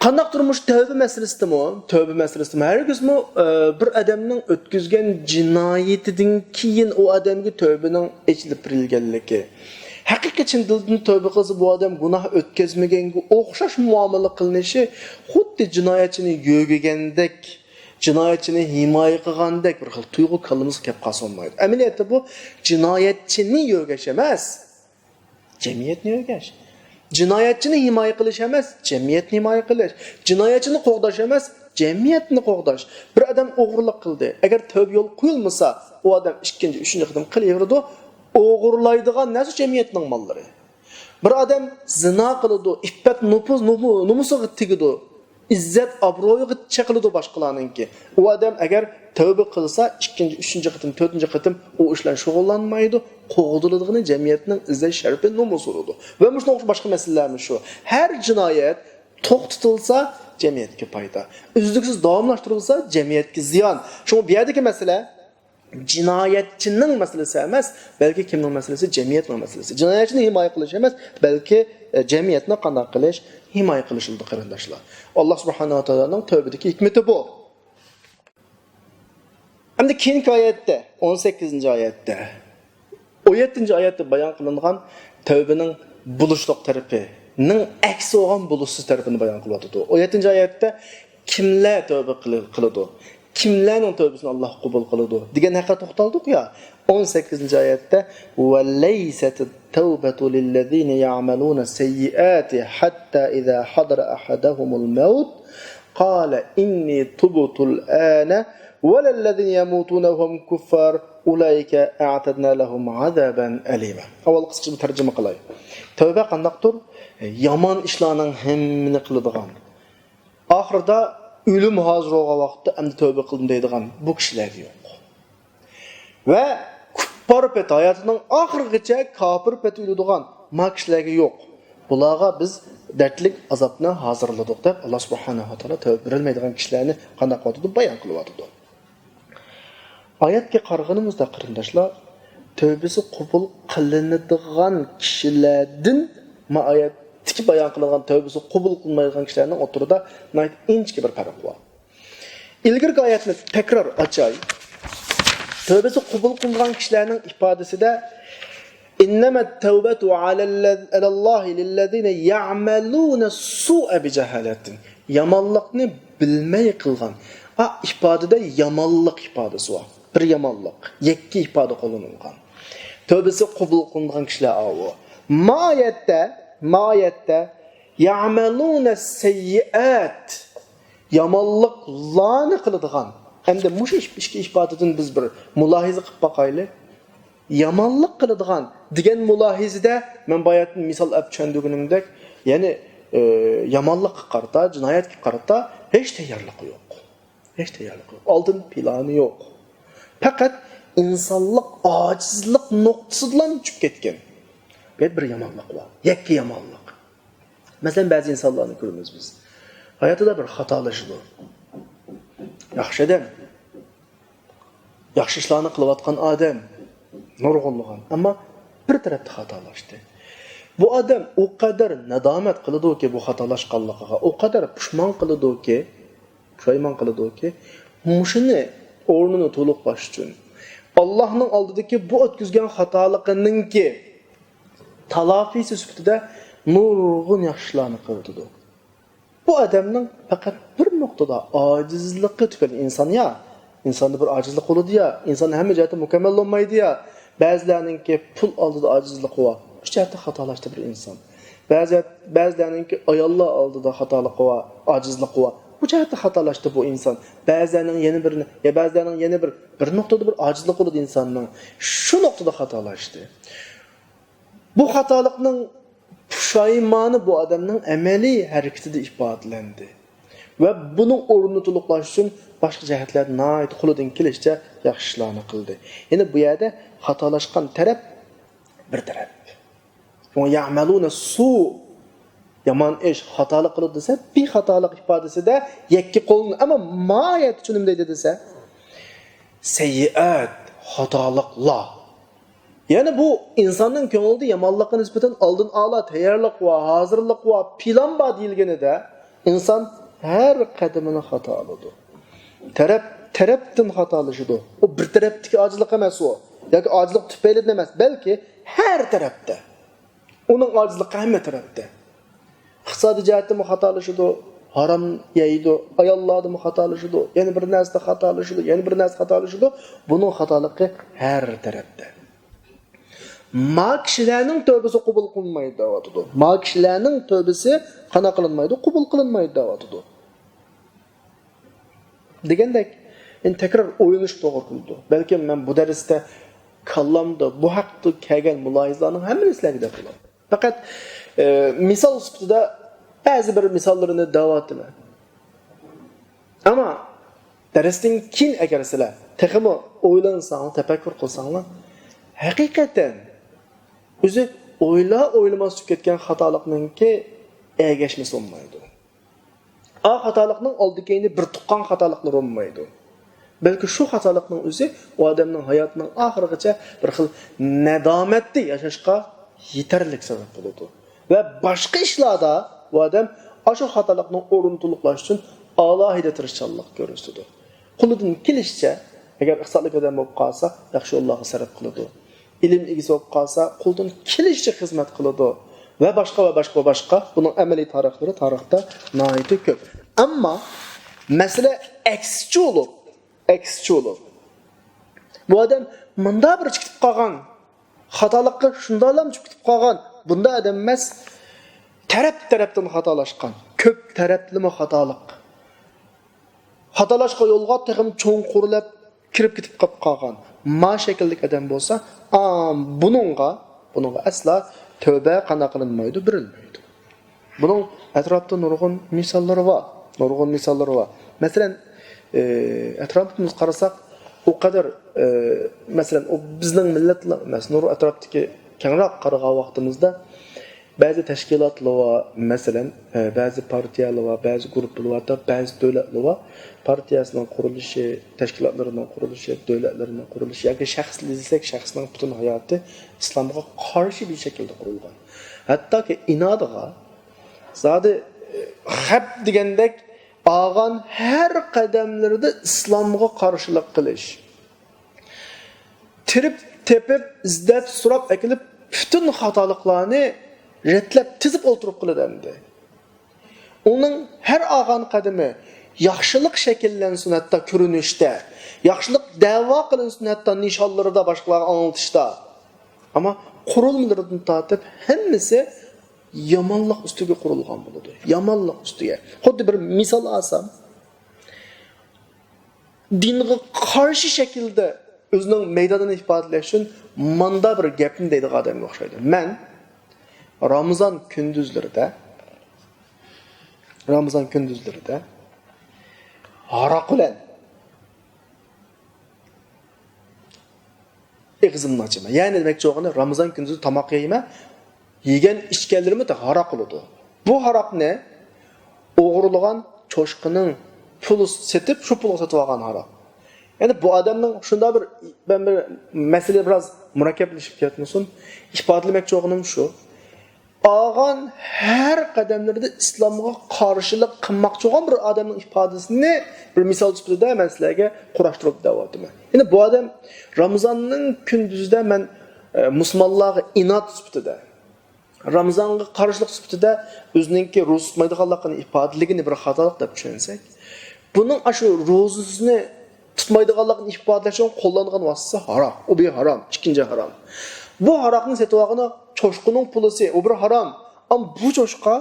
قانداقتۇر مۇشۇ تەۋبە مەسىلىسىدىمۇ، تەۋبە مەسىلىسىدىمۇ ھەرگىزمۇ، ئە، بىر ئادەمنىڭ ئۆتكۈزگەن جىنايىتىدىن كېيىن ئۇ ئادەمگە تەۋبىنىڭ ئېچىلىپ بېرىلگەنلىكى، ھەقىقىي چىن دىلدىن تەۋبە قىلسا، بۇ ئادەم گۇناھ ئۆتكۈزمىگەنگە ئوخشاش مۇئامىلە قىلىنىشى خۇددى جىنايەتچىنى يۆگىگەندەك، جىنايەتچىنى ھىمايە قىلغاندەك بىر خىل تۇيغۇ كاللىمىزغا كەپ قالسا بولمايدۇ. ئەمەلىيەتتە بۇ جىنايەتچىنى يۆگەش ئەمەس. جەمئىيەتنى يۆگەش. جىنايەتچىنى ھىمايە قىلىش ئەمەس، جەمئىيەتنى ھىمايە قىلىش. جىنايەتچىنى قوغداش ئەمەس، جەمئىيەتنى قوغداش. بىر ئادەم ئوغرىلىق قىلدى. ئەگەر تەۋبە يولغا قويۇلمىسا، ئۇ ئادەم ئىككىنچى، ئۈچىنچى قېتىم قىلىۋېرىدۇ. ئوغرىلايدىغان نەرسە جەمئىيەتنىڭ ماللىرى. بىر ئادەم زىنا قىلىدۇ، ئىپپەت، نوپۇز، نومۇ-، نومۇسىغا تېگىدۇ. ئىززەت، ئابرۇيىغا چېقىلىدۇ باشقىلارنىڭكى. ئۇ ئادەم ئەگەر تەۋبە قىلسا، ئىككىنچى، ئۈچىنچى قېتىم، تۆتىنچى قېتىم ئۇ ئىش بىلەن شۇغۇللانمايدۇ. قوغدىلىدىغىنى جەمئىيەتنىڭ ئىززەت، شەرىپى، نومۇسى بولىدۇ. ۋە مۇشۇنىڭغا ئوخشاش باشقا مەسىلىلەرمۇ شۇ. ھەر جىنايەت توختىتىلسا، جەمئىيەتكە پايدا. ئۈزلۈكسىز داۋاملاشتۇرۇلسا، جەمئىيەتكە زىيان. شۇڭا بۇ يەردىكى مەسىلە جىنايەتچىنىڭ مەسىلىسى ئەمەس، بەلكى كىمنىڭ مەسىلىسى؟ جەمئىيەتنىڭ مەسىلىسى. جىنايەتچىنى ھىمايە قىلىش ئەمەس، بەلكى، ئە، جەمئىيەتنى قانداق قىلىش؟ ھىمايە قىلىش بولىدۇ، قېرىنداشلار. ئاللا سۇبھانەھۇ ۋە تائالانىڭ تەۋبىدىكى ھېكمىتى بۇ. ئەمدى كېيىنكى ئايەتتە، ئون سەككىزىنچى ئايەتتە، ئون يەتتىنچى ئايەتتە بايان قىلىنغان تەۋبىنىڭ بولۇشلۇق تەرىپىنىڭ ئەكسى بولغان بولۇشسىز تەرىپىنى بايان قىلىۋاتىدۇ. ئون يەتتىنچى ئايەتتە كىملەر تەۋبە قىلى-، قىلىدۇ؟ كىملەرنىڭ تەۋبىسىنى ئاللا قوبۇل قىلىدۇ؟ دېگەن ھەققىدە توختالدۇق يا. ئون سەككىزىنچى ئايەتتە، وليست التوبة للذين يعملون السيئات حتى إذا حضر أحدهم الموت قال إني تبت الآن ولا الذين يموتون وهم كفار أولئك أعتدنا لهم عذابا أليما. ئاۋۋال قىسقىچە بىر تەرجىمە قىلاي. تەۋبە قانداقتۇر؟ يامان ئىشلارنىڭ ھەممىنى قىلىدىغان، ئاخىرىدا ئۆلۈم ھازىر بولغان ۋاقىتتا ئەمدى تەۋبە قىلدىم دەيدىغان بۇ كىشىلەرگە يوق. ۋە كۇپپار پېتى، ھاياتىنىڭ ئاخىرىغىچە كاپىر پېتى ئۆلىدىغان ما كىشىلەرگە يوق. بۇلارغا بىز دەردلىك ئازابنى ھازىرلىدۇق دەپ، ئاللا سۇبھانەھۇ ۋە تائالا تەۋبە بېرەلمەيدىغان كىشىلەرنى قانداق قىلىۋاتىدۇ؟ بايان قىلىۋاتىدۇ. ئايەتكە قارىغىنىمىزدا، قېرىنداشلار، تەۋبىسى قوبۇل قىلىنىدىغان كىشىلەردىن ما ئايەتتىكى بايان قىلىنغان تەۋبىسى قوبۇل قىلىنمايدىغان كىشىلەرنىڭ ئوتتۇرىدا ناھايىتى ئىنچىكە بىر پەرق بار. ئىلگىرىكى ئايەتنى تەكرار ئاچاي. تەۋبىسى قوبۇل قىلىنغان كىشىلەرنىڭ ئىپادىسىدە، إنما التوبة على الذ-، على الله للذين يعملون السوء بجهالة. يامانلىقنى بىلمەي قىلغان. ئا، ئىپادىدە يامانلىق ئىپادىسى بار. بىر يامانلىق. يەككە ئىپادە قوللىنىلغان. تەۋبىسى قوبۇل قىلىنغان كىشىلەر ئاۋۇ. ما ئايەتتە، ما ئايەتتە يعملون السيئات. يامانلىقلارنى قىلىدىغان. ئەمدى مۇشۇ ئىش-، ئىككى ئىپادىدىن بىز بىر مۇلاھىزە قىلىپ باقايلى. يامانلىق قىلىدىغان دېگەن مۇلاھىزىدە مەن باياتىن مىسال ئەپ چۈشەندۈرگىنىمدەك، يەنى، ئى، يامانلىققا قارىتا، جىنايەتكە قارىتا ھېچ تەييارلىقى يوق. ھېچ تەييارلىقى يوق. ئالدىن پىلانى يوق. پەقەت ئىنسانلىق ئاجىزلىق نۇقتىسىدىلا چۈشۈپ كەتكەن. بۇ يەردە بىر يامانلىق بار. يەككە يامانلىق. مەسىلەن، بەزى ئىنسانلارنى كۆرىمىز بىز. ھاياتىدا بىر خاتالىشىدۇ. ياخشى ئادەم. ياخشى ئىشلارنى قىلىۋاتقان ئادەم. نۇرغۇنلىغان. ئەمما بىر تەرەپتە خاتالاشتى. بۇ ئادەم ئۇ قەدەر نادامەت قىلىدۇكى بۇ خاتالاشقانلىقىغا، ئۇ قەدەر پۇشمان قىلىدۇكى، پۇشايمان قىلىدۇكى، مۇشۇنى ئورنىنى تولۇقلاش ئۈچۈن ئاللاھنىڭ ئالدىدىكى بۇ ئۆتكۈزگەن خاتالىقىنىڭكى تالافىسى سۈپىتىدە نۇرغۇن ياخشى ئىشلارنى قىلىۋاتىدۇ. بۇ ئادەمنىڭ پەقەت بىر نۇقتىدا ئاجىزلىقى تۈپەيلى، ئىنسان يا، ئىنساندا بىر ئاجىزلىق بولىدۇ يا، ئىنسان ھەممە جەھەتتە مۇكەممەل بولمايدۇ يا، بەزىلەرنىڭكى پۇل ئالدىدا ئاجىزلىقى بار، شۇ جەھەتتە خاتالاشتى بىر ئىنسان. بەزى، بەزىلەرنىڭكى ئاياللار ئالدىدا خاتالىقى بار، ئاجىزلىقى بار، بۇ جەھەتتە خاتالاشتى بۇ ئىنسان. بەزىلەرنىڭ يەنە بىرىنى، يا بەزىلەرنىڭ يەنە بىر، بىر نۇقتىدا بىر ئاجىزلىق بولىدۇ ئىنساننىڭ، شۇ نۇقتىدا خاتالاشتى. بۇ خاتالىقنىڭ پۇشايمانى بۇ ئادەمنىڭ ئەمەلىي ھەرىكىتىدە ئىپادىلەندى. ۋە بۇنىڭ ئورنىنى تولۇقلاش ئۈچۈن باشقا جەھەتلەردە ناھايىتى قولىدىن كېلىشىچە ياخشى ئىشلارنى قىلدى. يەنى بۇ يەردە خاتالاشقان تەرەپ بىر تەرەپ. شۇڭا يەئمەلۇنە سۇ، يامان ئىش، خاتالىق قىلىدۇ دېسە، بى خاتالىق ئىپادىسىدە يەككە قولنى، ئەمما ما ئايەت ئۈچۈن نېمە دەيدۇ دېسە، سەييىئات، خاتالىقلار. يەنى بۇ ئىنساننىڭ كۆڭلىدە يامانلىققا نىسبەتەن ئالدىن ئالا تەييارلىق ۋە ھازىرلىق ۋە پىلان بار دېيىلگىنىدە، ئىنسان ھەر قەدىمىنى خاتا قىلىدۇ. تەرەپ، تەرەپتىن خاتالىشىدۇ. ئۇ بىر تەرەپتىكى ئاجىزلىق ئەمەس ئۇ. ياكى ئاجىزلىق تۈپەيلىدىن ئەمەس، بەلكى ھەر تەرەپتە. ئۇنىڭ ئاجىزلىقى ھەممە تەرەپتە. ئىقتىسادىي جەھەتتىمۇ خاتالىشىدۇ، ھارام يەيدۇ، ئاياللاردىمۇ خاتالىشىدۇ، يەنە بىر نەرسىدە خاتالىشىدۇ، يەنە بىر نەرسە خاتالىشىدۇ. بۇنىڭ خاتالىقى ھەر تەرەپتە. ما كىشىلەرنىڭ تەۋبىسى قوبۇل قىلىنمايدۇ دەۋاتىدۇ. ما كىشىلەرنىڭ تەۋبىسى قانداق قىلىنمايدۇ؟ قوبۇل قىلىنمايدۇ دەۋاتىدۇ. دېگەندەك، ئەمدى تەكرار ئويلىنىش توغرا كېلىدۇ. بەلكىم مەن بۇ دەرستە كاللامدا بۇ ھەقتە كەلگەن مۇلاھىزىلەرنىڭ ھەممىنى سىلەرگە دەپ بولىمەن. پەقەت، ئە، مىسال سۈپىتىدە بەزى بىر مىساللىرىنى دەۋاتىمەن. ئەمما دەرستىن كېيىن ئەگەر سىلەر تېخىمۇ ئويلانساڭلار، تەپەككۇر قىلساڭلار، ھەقىقەتەن ئۆزى ئويلا ئويلىماس چۈشۈپ كەتكەن خاتالىقنىڭكى ئەگەشمىسى بولمايدۇ. ئا خاتالىقنىڭ ئالدى كەينى بىر تۇغقان خاتالىقلىرى بولمايدۇ. بەلكى شۇ خاتالىقنىڭ ئۆزى ئۇ ئادەمنىڭ ھاياتىنىڭ ئاخىرىغىچە بىر خىل نەدامەتتە ياشاشقا يېتەرلىك سەۋەب بولىدۇ. ۋە باشقا ئىشلاردا ئۇ ئادەم ئاشۇ خاتالىقنىڭ ئورنىنى تولۇقلاش ئۈچۈن ئالاھىدە تىرىشچانلىق كۆرسىتىدۇ. قولىدىن كېلىشىچە، ئەگەر ئىقتىسادلىق ئادەم بولۇپ قالسا، ياخشى يوللارغا سەرپ قىلىدۇ. ئىلىم ئىگىسى بولۇپ قالسا، قولىدىن كېلىشىچە خىزمەت قىلىدۇ. ۋە باشقا، ۋە باشقا، ۋە باشقا. بۇنىڭ ئەمەلىي تارىخلىرى تارىختا ناھايىتى كۆپ. ئەمما مەسىلە ئەكسىچە بولۇپ، ئەكسىچە بولۇپ، بۇ ئادەم مۇنداق بىر چىقىپ قالغان، خاتالىققا شۇنداقلام چۈشۈپ كېتىپ قالغان، بۇنداق ئادەم ئەمەس. تەرەپ-تەرەپتىن خاتالاشقان، كۆپ تەرەپلىمە خاتالىق. خاتالاشقان يولغا تېخىمۇ چوڭقۇرلاپ كىرىپ كېتىپ قاپ قالغان ما شەكىلدىكى ئادەم بولسا، ئا، بۇنىڭغا، بۇنىڭغا ئەسلا تەۋبە قانداق قىلىنمايدۇ، بېرىلمەيدۇ. بۇنىڭ ئەتراپتا نۇرغۇن مىساللىرى بار. نۇرغۇن مىساللىرى بار. مەسىلەن، ئى، ئەتراپىمىزغا قارىساق، ئۇ قەدەر، ئى، مەسىلەن، ئۇ بىزنىڭ مىللەتلا ئەمەس، نۇر ئەتراپتىكى كەڭرەك قارىغان ۋاقتىمىزدا، بەزى تەشكىلاتلار بار، مەسىلەن، ئە، بەزى پارتىيەلەر بار، بەزى گۇرۇپپىلار بار، بەزى دۆلەتلەر بار. پارتىيەسىنىڭ قۇرۇلۇشى، تەشكىلاتلىرىنىڭ قۇرۇلۇشى، دۆلەتلىرىنىڭ قۇرۇلۇشى ياكى شەخس دېسەك، شەخسنىڭ پۈتۈن ھاياتى ئىسلامغا قارشى بىر شەكىلدە قۇرۇلغان. ھەتتاكى ئىنادىغا زادى، ئە، خەپ دېگەندەك ئالغان ھەر قەدەملىرىدە ئىسلامغا قارشىلىق قىلىش. تىرىپ تېپىپ، ئىزدەپ، سوراپ ئەكېلىپ، پۈتۈن خاتالىقلارنى رەتلەپ، تىزىپ ئولتۇرۇپ قىلىدۇ ئەمدى. ئۇنىڭ ھەر ئالغان قەدىمى ياخشىلىق شەكىللەنسۇن ھەتتا كۆرۈنۈشتە، ياخشىلىق دەۋا قىلىنسۇن ھەتتا نىشانلىرىدا، باشقىلارغا ئاڭلىتىشتا. ئەمما قۇرۇلمىلىرىدىن تارتىپ ھەممىسى يامانلىق ئۈستىگە قۇرۇلغان بولىدۇ. يامانلىق ئۈستىگە. خۇددى بىر مىسال ئالسام، دىنغا قارشى شەكىلدە ئۆزىنىڭ مەيدانىنى ئىپادىلەش ئۈچۈن ماندا بىر گەپنى دەيدىغان ئادەمگە ئوخشايدۇ. مەن رامىزان كۈندۈزلىرىدە، رامىزان كۈندۈزلىرىدە ھاراق بىلەن ئېغىزىمنى ئاچىمەن. يەنى دېمەكچى بولغىنى، رامىزان كۈندۈزى تاماق يەيمەن، يېگەن ئىچكەنلىرىممۇ ھاراق بولىدۇ. بۇ ھاراقنى ئوغرىلىغان چوشقىنىڭ پۇلى سېتىپ، شۇ پۇلغا سېتىۋالغان ھاراق. يەنى بۇ ئادەمنىڭ شۇنداق بىر، مەن بىر مەسىلە بىراز مۇرەككەپلىشىپ كەتمىسۇن، ئىپادىلىمەكچى بولغىنىم شۇ. ئالغان ھەر قەدەملىرىدە ئىسلامغا قارشىلىق قىلماقچى بولغان بىر ئادەمنىڭ ئىپادىسىنى بىر مىسال سۈپىتىدە مەن سىلەرگە قۇراشتۇرۇپ دەۋاتىمەن. يەنى بۇ ئادەم رامىزاننىڭ كۈندۈزىدە مەن، ئە، مۇسۇلمانلارغا ئىناد سۈپىتىدە، رامىزانغا قارشىلىق سۈپىتىدە ئۆزىنىڭكى روزا تۇتمايدىغانلىقىنى ئىپادىلىگىنى بىر خاتالىق دەپ چۈشەنسەك، بۇنىڭ ئاشۇ روزىسىنى تۇتمايدىغانلىقىنى ئىپادىلەش ئۈچۈن قوللانغان ۋاسىتىسى ھاراق. ئۇ بىر ھارام، ئىككىنچى ھارام. بۇ ھاراقنى سېتىۋالغىنى چوشقىنىڭ پۇلىسى، ئۇ بىر ھارام. ئەمما بۇ چوشقا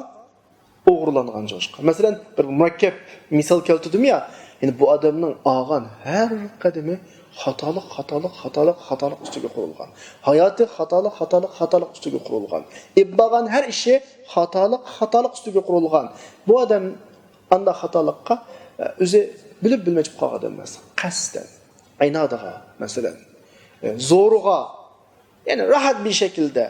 ئوغرىلانغان چوشقا. مەسىلەن، بىر مۇرەككەپ مىسال كەلتۈردۈم يا، يەنى بۇ ئادەمنىڭ ئالغان ھەر قەدىمى خاتالىق، خاتالىق، خاتالىق، خاتالىق ئۈستىگە قۇرۇلغان. ھاياتى خاتالىق، خاتالىق، خاتالىق ئۈستىگە قۇرۇلغان. ئېلىپ بارغان ھەر ئىشى خاتالىق، خاتالىق ئۈستىگە قۇرۇلغان. بۇ ئادەم ئانداق خاتالىققا، ئە، ئۆزى بىلىپ بىلمەي چىقىپ قالغان ئادەم ئەمەس. قەستەن، ئىنادىغا، مەسىلەن، ئە، زورىغا، يەنى راھەت بىر شەكىلدە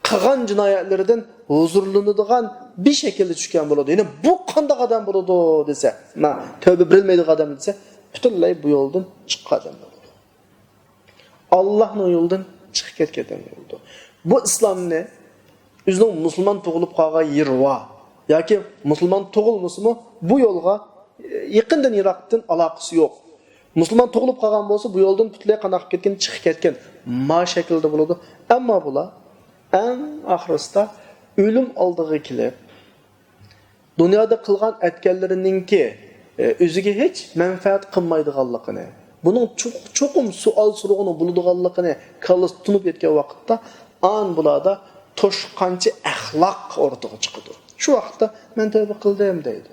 قىلغان جىنايەتلىرىدىن ھۇزۇرلىنىدىغان بىر شەكىلدە چۈشكەن بولىدۇ. يەنى بۇ قانداق ئادەم بولىدۇ دېسە، مانا تەۋبە بېرىلمەيدىغان ئادەم دېسە، پۈتۈنلەي بۇ يولدىن چىققان ئادەم بولىدۇ. ئاللاھنىڭ يولىدىن چىقىپ كەتكەن ئادەم بولىدۇ. بۇ ئىسلامنى ئۆزىنىڭ مۇسۇلمان تۇغۇلۇپ قالغان يېرى بار ياكى مۇسۇلمان تۇغۇلمىسىمۇ، بۇ يولغا يېقىندىن يىراقتىن ئالاقىسى يوق. مۇسۇلمان تۇغۇلۇپ قالغان بولسا، بۇ يولدىن پۈتۈنلەي قانداق قىلىپ كەتكەن، چىقىپ كەتكەن. ما شەكىلدە بولىدۇ. ئەمما بۇلار ئەڭ ئاخىرسىدا ئۆلۈم ئالدىغا كېلىپ، دۇنيادا قىلغان ئەتكەنلىرىنىڭكى، ئە، ئۆزىگە ھېچ مەنپەئەت قىلمايدىغانلىقىنى، بۇنىڭ چوق-، چوقۇم سوئال سورىغىنى بولىدىغانلىقىنى كاللىسى تونۇپ يەتكەن ۋاقىتتا، ئان بۇلاردا توشقانچە ئەخلاق ئوتتۇرىغا چىقىدۇ. شۇ ۋاقىتتا، «مەن تەۋبە قىلدىم» دەيدۇ.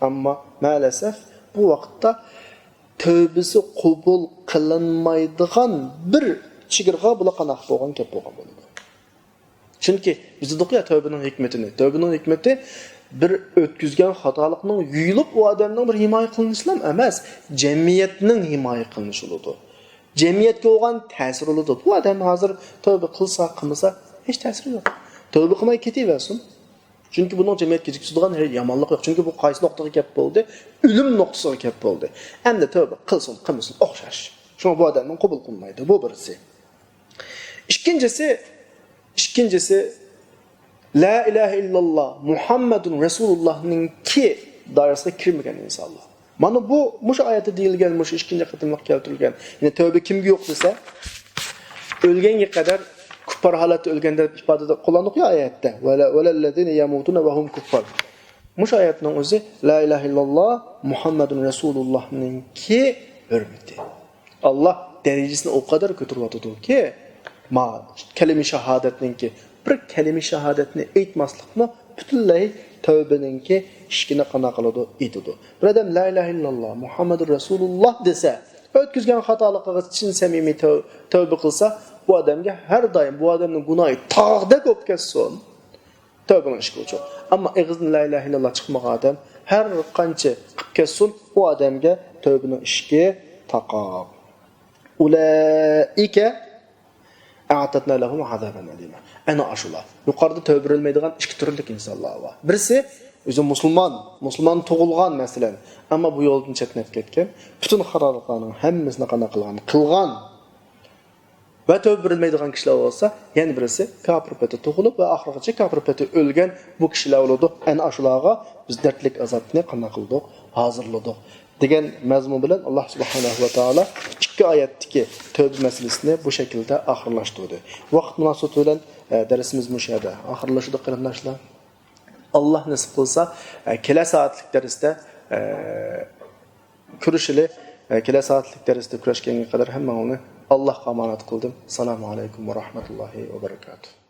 ئەمما مەلەسەف بۇ ۋاقىتتا تەۋبىسى قوبۇل قىلىنمايدىغان بىر چېگرىغا بۇلار قانداق بولغان گەپ بولغان بولىدۇ. چۈنكى بىز دېدۇقيا تەۋبىنىڭ ھېكمىتىنى. تەۋبىنىڭ ھېكمىتى بىر ئۆتكۈزگەن خاتالىقنىڭ يۇيۇلۇپ ئۇ ئادەمنىڭ بىر ھىمايە قىلىنىشىلا ئەمەس، جەمئىيەتنىڭ ھىمايە قىلىنىشى بولىدۇ. جەمئىيەتكە بولغان تەسىرى بولىدۇ. بۇ ئادەم ھازىر تەۋبە قىلسا، قىلمىسا ھېچ تەسىرى يوق. تەۋبە قىلماي كېتىۋەرسۇن. چۈنكى بۇنىڭ جەمئىيەتكە يېتىشىدىغان ھېچ يامانلىقى يوق. چۈنكى بۇ قايسى نۇقتىغا كەپ بولدى؟ ئۆلۈم نۇقتىسىغا كەپ بولدى. ئەمدى تەۋبە قىلسۇن، قىلمىسۇن ئوخشاش. شۇڭا بۇ ئادەمنىڭ قوبۇل قىلمايدۇ. بۇ بىرسى. ئىككىنچىسى، ئىككىنچىسى، لا ئىلاھە ئىللاللا، مۇھەممەدۇن رەسۇلۇللانىڭكى دائىرىسىگە كىرمىگەن ئىنسانلار. مانا بۇ، مۇشۇ ئايەتتە دېيىلگەن، مۇشۇ ئىككىنچى قېتىملىق كەلتۈرۈلگەن. يەنى تەۋبە كىمگە يوق دېسە، ئۆلگەنگە قەدەر كۇپپار ھالەتتە ئۆلگەن دەپ ئىپادىدە قوللاندۇق يا ئايەتتە. ۋەلە-، ۋەلەللەزىنە يەمۇتۇنە ۋەھۇم كۇففار. مۇشۇ ئايەتنىڭ ئۆزى لا ئىلاھە ئىللاللا، مۇھەممەدۇن رەسۇلۇللانىڭكى ھۆرمىتى. ئاللا دەرىجىسىنى ئۇ قەدەر كۆتۈرۈۋاتىدۇكى، ما كەلىمە شاھادەتنىڭكى، بىر كەلىمە شاھادەتنى ئېيتماسلىقمۇ پۈتۈنلەي تەۋبىنىڭكى ئىشىكىنى قانداق قىلىدۇ؟ ئېتىدۇ. بىر ئادەم لا ئىلاھە ئىللاللا، مۇھەممەدۇر رەسۇلۇللا دېسە، ئۆتكۈزگەن خاتالىقىغا چىن سەمىمىي تەۋ-، تەۋبە قىلسا، بۇ ئادەمگە ھەر دائىم بۇ ئادەمنىڭ گۇناھى تاغدەك بولۇپ كەتسۇن، تەۋبىنىڭ ئىشىكى ئوچۇق. ئەمما ئېغىزدىن لا ئىلاھە ئىللاللا چىقمىغان ئادەم ھەر قانچە قىلىپ كەتسۇن، ئۇ ئادەمگە تەۋبىنىڭ ئىشىكى تاقاق. ئۇلائىكە ئەئتەدنا لەھۇم ئازابەن ئەلىما. ئەنە ئاشۇلار. يۇقىرىدا تەۋبە بېرىلمەيدىغان ئىككى تۈرلۈك ئىنسانلار بار. بىرسى ئۆزى مۇسۇلمان، مۇسۇلمان تۇغۇلغان مەسىلەن، ئەمما بۇ يولدىن چەتنەپ كەتكەن، پۈتۈن خارابلىقلارنىڭ ھەممىسىنى قانداق قىلغان؟ قىلغان. ۋە تەۋبە بېرىلمەيدىغان كىشىلەر بولسا، يەنە بىرسى كاپىر پېتى تۇغۇلۇپ ۋە ئاخىرغىچە كاپىر پېتى ئۆلگەن بۇ كىشىلەر بولىدۇ. ئەنە ئاشۇلارغا بىز دەردلىك ئازابنى قانداق قىلدۇق؟ ھازىرلىدۇق. دېگەن مەزمۇن بىلەن ئاللا سۇبھانەھۇ ۋە تائالا ئىككى ئايەتتىكى تەۋبە مەسىلىسىنى بۇ شەكىلدە ئاخىرلاشتۇردى. ۋاقىت مۇناسىۋىتى بىلەن، ئە، دەرسىمىز مۇشۇ يەردە ئاخىرلىشىدۇ، قېرىنداشلار. ئاللا نېسىپ قىلسا، ئە، كېلە سائەتلىك دەرستە، ئە، كۆرۈشىلى. ئە، كېلە سائەتلىك دەرستە كۆرۈشكەنگە قەدەر ھەممىڭلارنى ئاللاغا ئامانەت قىلدىم. سالامۇ ئەلەيكۇم ۋە رەھمەتۇللاھى ۋە بەرىكاتۇھ.